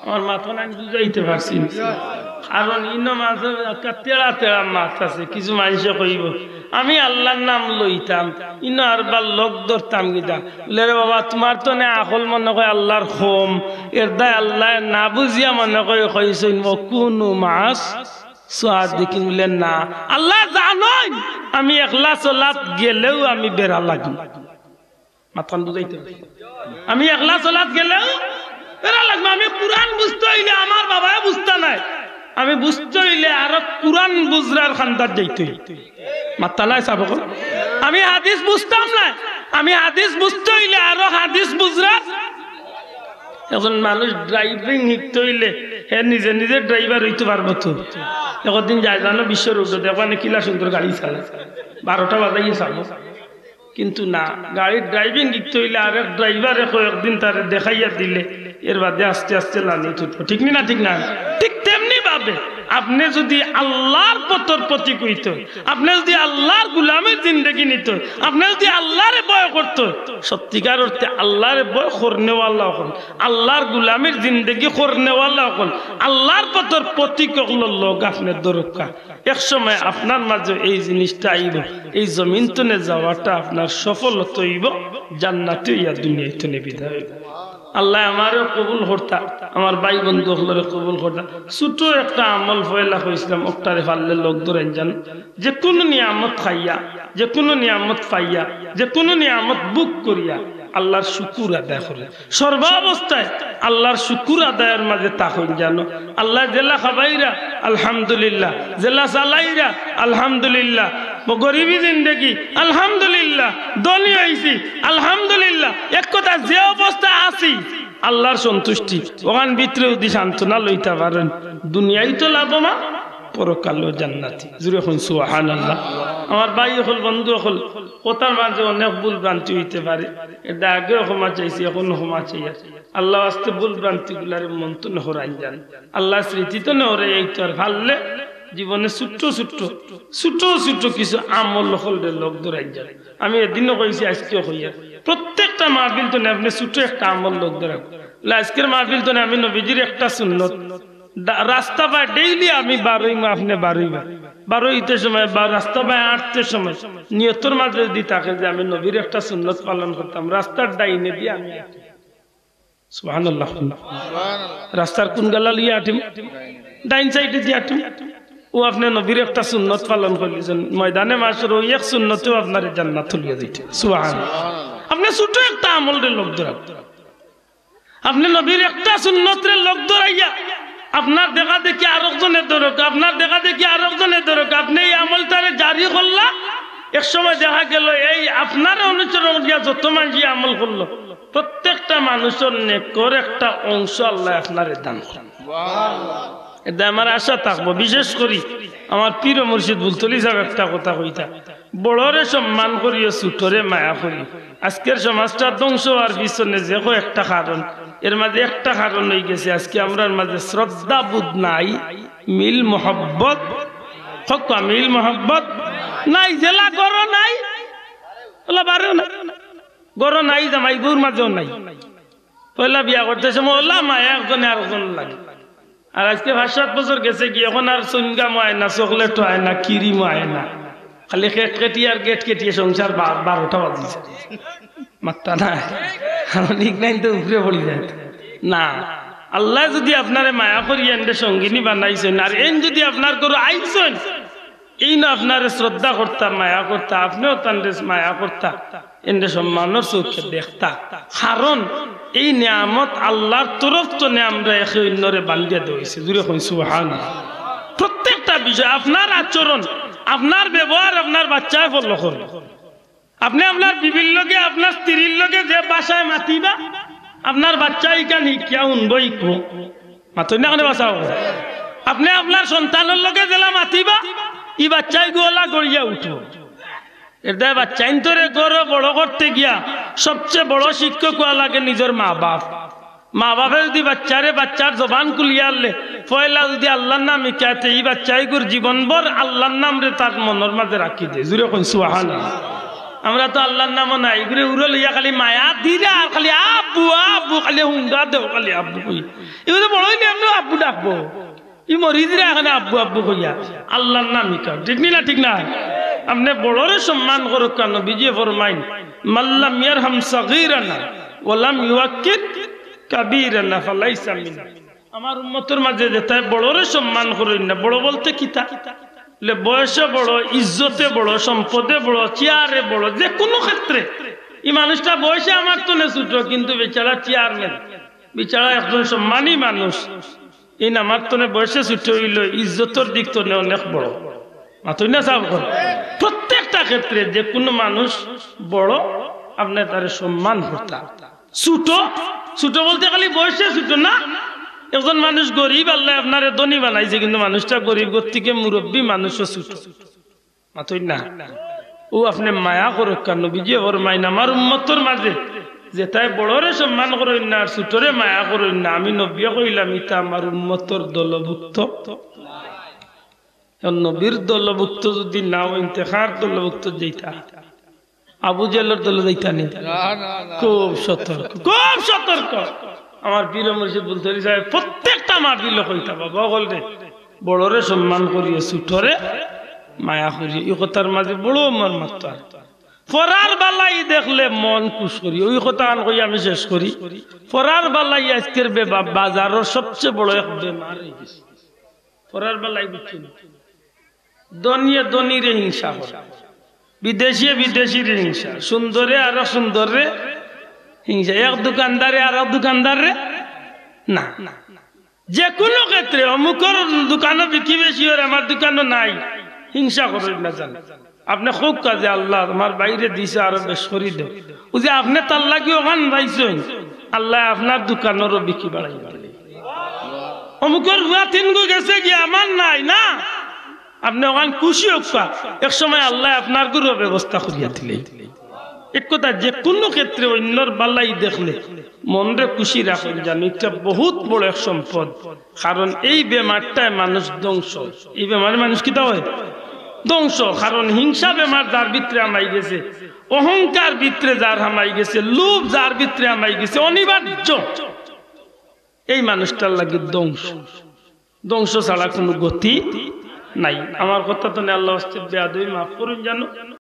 আমার মাত অখন আমি বুঝাইতে পারছি না। কারণ ইনো মাঝে একটা তেড়া তেড়া মাত আছে, কিছু মানষে কইবো, "আমি আল্লাহর নাম লইতাম, ইনো আরবার লগ ধরতাম কিতা?" বুলে, "রে বাবা, তুমার তো নে আকল মনে কয় আল্লাহর কম, এর দায় আল্লায় না বুঝিয়া মনে কয় কইছইন, 'ওয়াকুনু মা'আস সাদিকিন।'" বুলে, "না, আল্লায় জানইন আমি একলা চলাত গেলেও আমি বেড়া লাগি।" মাতখান বুঝাইতে পারছি? আমি একলা চলাত গেলেও বেড়া লাগবো। আমি কুরআন বুঝতে অইলে আমার বাবায় বুঝতা নায়, আমি বুঝতে অইলে আরো কুরআন বুঝরার খান্দাত যাইতে অইবো। মাততা নায় সাব অকল? আমি হাদিস বুঝতাম নায়, আমি হাদিস বুঝতে অইলে আরো হাদিস বুঝরার। একজন মানুষ driving শিখতে অইলে হে নিজে নিজে driver অইতে পারবো তো? একদিন যায় জানো বিশ্ব রোডো, দেখবা নে কিলা সুন্দর গাড়ি চালায়, বারোটা বাজাইয়া চালায়। কিন্তু না, গাড়ির driving শিখতে অইলে আরেক driver এ কয়েকদিন তারে দেখাইয়া দিলে এর বাদে আস্তে আস্তে লানি উঠবো। ঠিক নি না? ঠিক না? ঠিক তেমনি ভাবে আপনে যুদি আল্লাহর পথর প্রতীক অইতে অয়, আপনে যুদি আল্লাহর গুলামির জিন্দেগি নিতে অয়, আপনে যুদি আল্লাহরে ভয় করতে অয়, সত্যিকার অর্থে আল্লাহরে ভয় করনেওয়ালা অকল, আল্লাহর গুলামির জিন্দেগি করনেওয়ালা অকল, আল্লাহর পথর প্রতীক অকলর লগ আপনে ধরউক্কা। এক সময় আপনার মাঝে এই জিনিসটা আইবো, এই জমিন তনে যাওয়াটা আপনার সফলতা অইবো, জান্নাতি অইয়া দুনিয়া তনে বিদায় অইবো। আল্লায় আমারেও কবুল করতা, আমার ভাই বন্ধু অকলরে কবুল করতা। ছোট একটা আমল পয়লা কইছিলাম, অকটারে পারলে লগ ধরাইন যান। যে কুনু নিয়ামত খাইয়া, যে কুনু নিয়ামত পাইয়া, যে কুনু নিয়ামত ভোগ করিয়া আল্লাহর শুকুর আদায় করইন। সর্বাবস্থায় আল্লাহর শুকুর আদায়র মাঝে থাকইন জানো। আল্লায় যেলা খাবাইরা, আলহামদুলিল্লাহ। যেলা চালাইরা, আলহামদুলিল্লাহ। ব-, গরিবি জিন্দেগি, আলহামদুলিল্লাহ। ধনী অইছি, আলহামদুলিল্লাহ। এক কথা, যে অবস্থা আছি, আল্লাহর সন্তুষ্টি। অখান ভিতরে যুদি সান্ত্বনা লইতা পারইন, দুনিয়াই তো লাভবান, পরকালও জান্নাতি। জুরে কইন সুবহানাল্লাহ। আমার ভাই অকল, বন্ধু অকল, কথার মাঝে অনেক ভুল ভ্রান্তি অইতে পারে, এর আগে ক্ষমা চাইছি, এখন ক্ষমা চাই। আল্লাহ আস্তে ভুল ভ্রান্তিগুলারে মন তো নেহরাইন যান, আল্লাহ স্মৃতি তো নেহরাই আইতে আর পারলে জীবনে ছোট্ট ছোট্ট, ছোট্ট ছোট্ট কিছু আমল অকলরে লগ ধরাইন যান। আমি এদিনও কইছি, আজকেও কইয়ার, প্রত্যেকটা মাহফিল তো আপনে ছোট্ট একটা আমল লগ ধরাইন। আজকের মাহফিল তো আমি নবীজির একটা সুন্নত, দা-, রাস্তা বায় ডেইলি আমি বারইমু, আপনে বারইবা, বারইতে সময় বা রাস্তা বায় আটতে সময় নিয়তর মাঝে যদি থাকে যে আমি নবীর একটা সুন্নত পালন করতাম, রাস্তার ডাইনে দিয়া আমি আটিম। সুবহানাল্লাহ। রাস্তার কুন গালা লইয়া আটিম? ডাইন সাইডে দিয়া আটিম। ও আপনে নবীর একটা সুন্নত পালন করিলিছইন, ময়দানে মাশরো ওই এক সুন্নতেও আপনারে জান্নাত তুলিয়া দিতে। সুবহানাল্লাহ। আপনে ছোট্ট একটা আমলরে লগ ধরাইন। আপনে নবীর একটা সুন্নতরে লগ ধরাইয়া আপনার দেখা দেখি আরকজনে ধরউক, আপনার দেখা দেখি আরকজনে ধরউক, আপনে এই আমলটারে জারি করলা, এক সময় দেখা গেল এই আপনারে অনুসরণ করিয়া যত মানষে আমল করলো, প্রত্যেকটা মানুষর নেকর একটা অংশ আল্লায় আপনারে দান করইন। এতে আমার আশা থাকবো, বিশেষ করি আমার পীর ও মুর্শিদ ফুলতলি সাব একটা কথা কইতা, বড়রে সম্মান করিও, ছোটরে মায়া করিও। আজকের সমাজটা ধ্বংস অওয়ার পিছনে যে কয়টা কারণ, এর মাঝে একটা কারণ অইগেছে আজকে আমরার মাঝে শ্রদ্ধাবোধ নাই, মিল মহব্বত, কউক্কা মিল মহব্বত নাই, যেলা ঘরো নাই, অলা বারেও নাই, ঘরো নাই, জামাই বউর মাঝেও নাই। পয়লা বিয়া করতে সময় অলা মায়া একজনে আরকজনর লাগি। আর আজকে পাঁচ সাত বছর গেছে গিয়া, এখন আর চুইংগামও আয় না, চকলেটও আয় না, ক্রিমও আয় না, খালি খেটখেটি আর গেটখেটিয়ে সংসার বা-, বারোটা বাজি যায়। মাত্তা না, কারণ ইগনাইন তো উপরে পড়ি যায়। না, আল্লায় যদি আপনারে মায়া করিয়া এনরে সঙ্গিনী বানাইছইন, আর এইন যদি আপনার ঘরো আইছইন, এইন আপনারে শ্রদ্ধা করতা, মায়া করতা, আপনেও তানরে মায়া করতা, এনরে সম্মানর চউখে দেখতা। কারণ এই নিয়ামত আল্লার তরফ তনে আমরা একে অইন্যরে বান্দিয়া দেওয়া অইছে। জুরে কইন সুবহানাল্লাহ। প্রত্যেকটা বিষয়, আপনার আচরণ, আপনার ব্যবহার, আপনার বাচ্চায় follow করবো। আপনে আপনার বিবির লগে, আপনার স্ত্রীর লগে যে ভাষায় মাতিবা, আপনার বাচ্চায় ইখান হিকিয়া হুনবো, ইকবো। মাতইন না কেনে বাঁচাও? আপনে আপনার সন্তানর লগে যেলা মাতিবা, ই বাচ্চায় অলা গড়িয়া উঠবো। এরদায় বাচ্চাইন্তরে ঘরো বড় করতে গিয়া সবচে বড় শিক্ষক অওয়া লাগে নিজর মা বাপ। মা বাপে যদি বাচ্চারে, বাচ্চার জবান খুলিয়া আনলে, পয়লা যদি আল্লার নাম হিকায়, তে ই বাচ্চাইগুর জীবনভর আল্লার নামরে তার মনর মাঝে রাখি দেয়। জুরে কইন সুবহানাল্লাহ। আমরা তো আল্লার নামও নাই, ইগুরে উরো লইয়া খালি মায়া দিরা আর খালি আব্বু, আব্বু, খালি হুঙ্গা দেও, খালি আব্বু কই। ইগু তো বড় অইলে এমনেও আব্বু ডাকবো। ই মরিদরা এখানে আব্বু আব্বু কইয়া আল্লার নাম হিকাও, ঠিক নি না? ঠিক না? আপনে বড়রে সম্মান করউক্কা, নবীজিয়ে ফরমাইন, "মাল্লাম ইয়ারহাম সাগীরানা ওয়ালাম ইউয়াক্কির কাবীরানা ফালাইসা মিন্না।" আমার উম্মতর মাঝে যেতায় বড়রে সম্মান করইন না, বড় বলতে কিতা? বলে বয়সে বড়, ইজ্জতে বড়, সম্পদে বড়, চেয়ারে বড়, যে কুনু ক্ষেত্রে ই মানুষটা বয়সে আমার তনে ছোট, কিন্তু বেচারা চেয়ারম্যান, বেচারা একজন সম্মানী মানুষ। এইন আমার তনে বয়সে ছোট অইলেও ইজ্জতর দিক তনে অনেক বড়। মাতইন না সাব অকল? প্রত্যেকটা ক্ষেত্রে যে কুনু মানুষ বড়, আপনে তারে সম্মান করতা। ছোট, ছোট বলতে খালি বয়সে ছোট না, একজন মানুষ গরিব, আল্লায় আপনারে ধনী বানাইছে, কিন্তু মানুষটা গরিব, গতিকে মুরব্বি মানুষও ছোট। মাতইন না? অউ আপনে মায়া করউক্কা, নবীজিয়ে ফরমাইন, আমার উম্মতর মাঝে যেতায় বড়রে সম্মান করইন না আর ছোটরে মায়া করইন না, আমি নবীয়ে কইলাম, ইতা আমার উম্মতর দলভুক্ত। এখন নবীর দলভুক্ত যদি না অইন, তে কার দলভুক্ত যাইতা? আবু জেহেলর দলো যাইতা নি? না, না, না। খুব সতর্ক, খুব সতর্ক। আমার পীর মুর্শিদ ফুলতলি সাবে প্রত্যেকটা মাহফিলো কইতা, বাবা অকলরে, বড়রে সম্মান করিও, ছোটরে মায়া করিও। ই কথার মাঝে বড় মর্মার্থ আর। পরার বালাই দেখলে মন খুশ করি, অউ কথাখান কইয়া আমি শেষ করি। পরার বালাই আইজকের বেবা-, বাজারর সবচে বড় এক বেমার অইগেছে। পরার বালাই বুঝছইন নি? ধনীয়ে ধনীরে হিংসা করে, বিদেশিয়ে বিদেশিরে হিংসা, সুন্দরে আরো সুন্দররে হিংসা, এক দোকানদারে আরো দোকানদাররে না। যে কুনু ক্ষেত্রে অমুকর দোকানো বিকি বেশি অর, আমার দোকানো নাই, হিংসা করইন না জান। আপনে কউক্কা যে, "আল্লাহ, আমার ভাইরে দিছো, আরো বেশ করি দেও।" অউ যে আপনে তার লাগি অখান পাইছইন, আল্লায় আপনার দোকানরও বিকি বাড়াই দিলে। অমুকর পুয়া তিনগু গেছে গিয়া, আমার নাই না, আপনে অখান খুশি অউক্কা, এক সময় আল্লায় আপনার ঘরও ব্যবস্থা করিয়া দিলে। এক কথা, যে কুনু ক্ষেত্রে অইন্যর ভালাই দেখলে মনরে খুশি রাখইন জানো, ইটা বহুত বড় এক সম্পদ। কারণ এই বেমারটায় মানুষ ধ্বংস, এই বেমারে মানুষ কিতা অয়? ধ্বংস। কারণ হিংসা বেমার যার ভিতরে হামাই গেছে, অহংকার ভিতরে যার হামাই গেছে, লোভ যার ভিতরে হামাই গেছে, অনিবার্য এই মানুষটার লাগি ধ্বংস। ধ্বংস ছাড়া কুনু গতি নাই। আমার কথা তো নে, আল্লাহ ওয়াস্তে বেয়াদবি মাফ করইন জানো।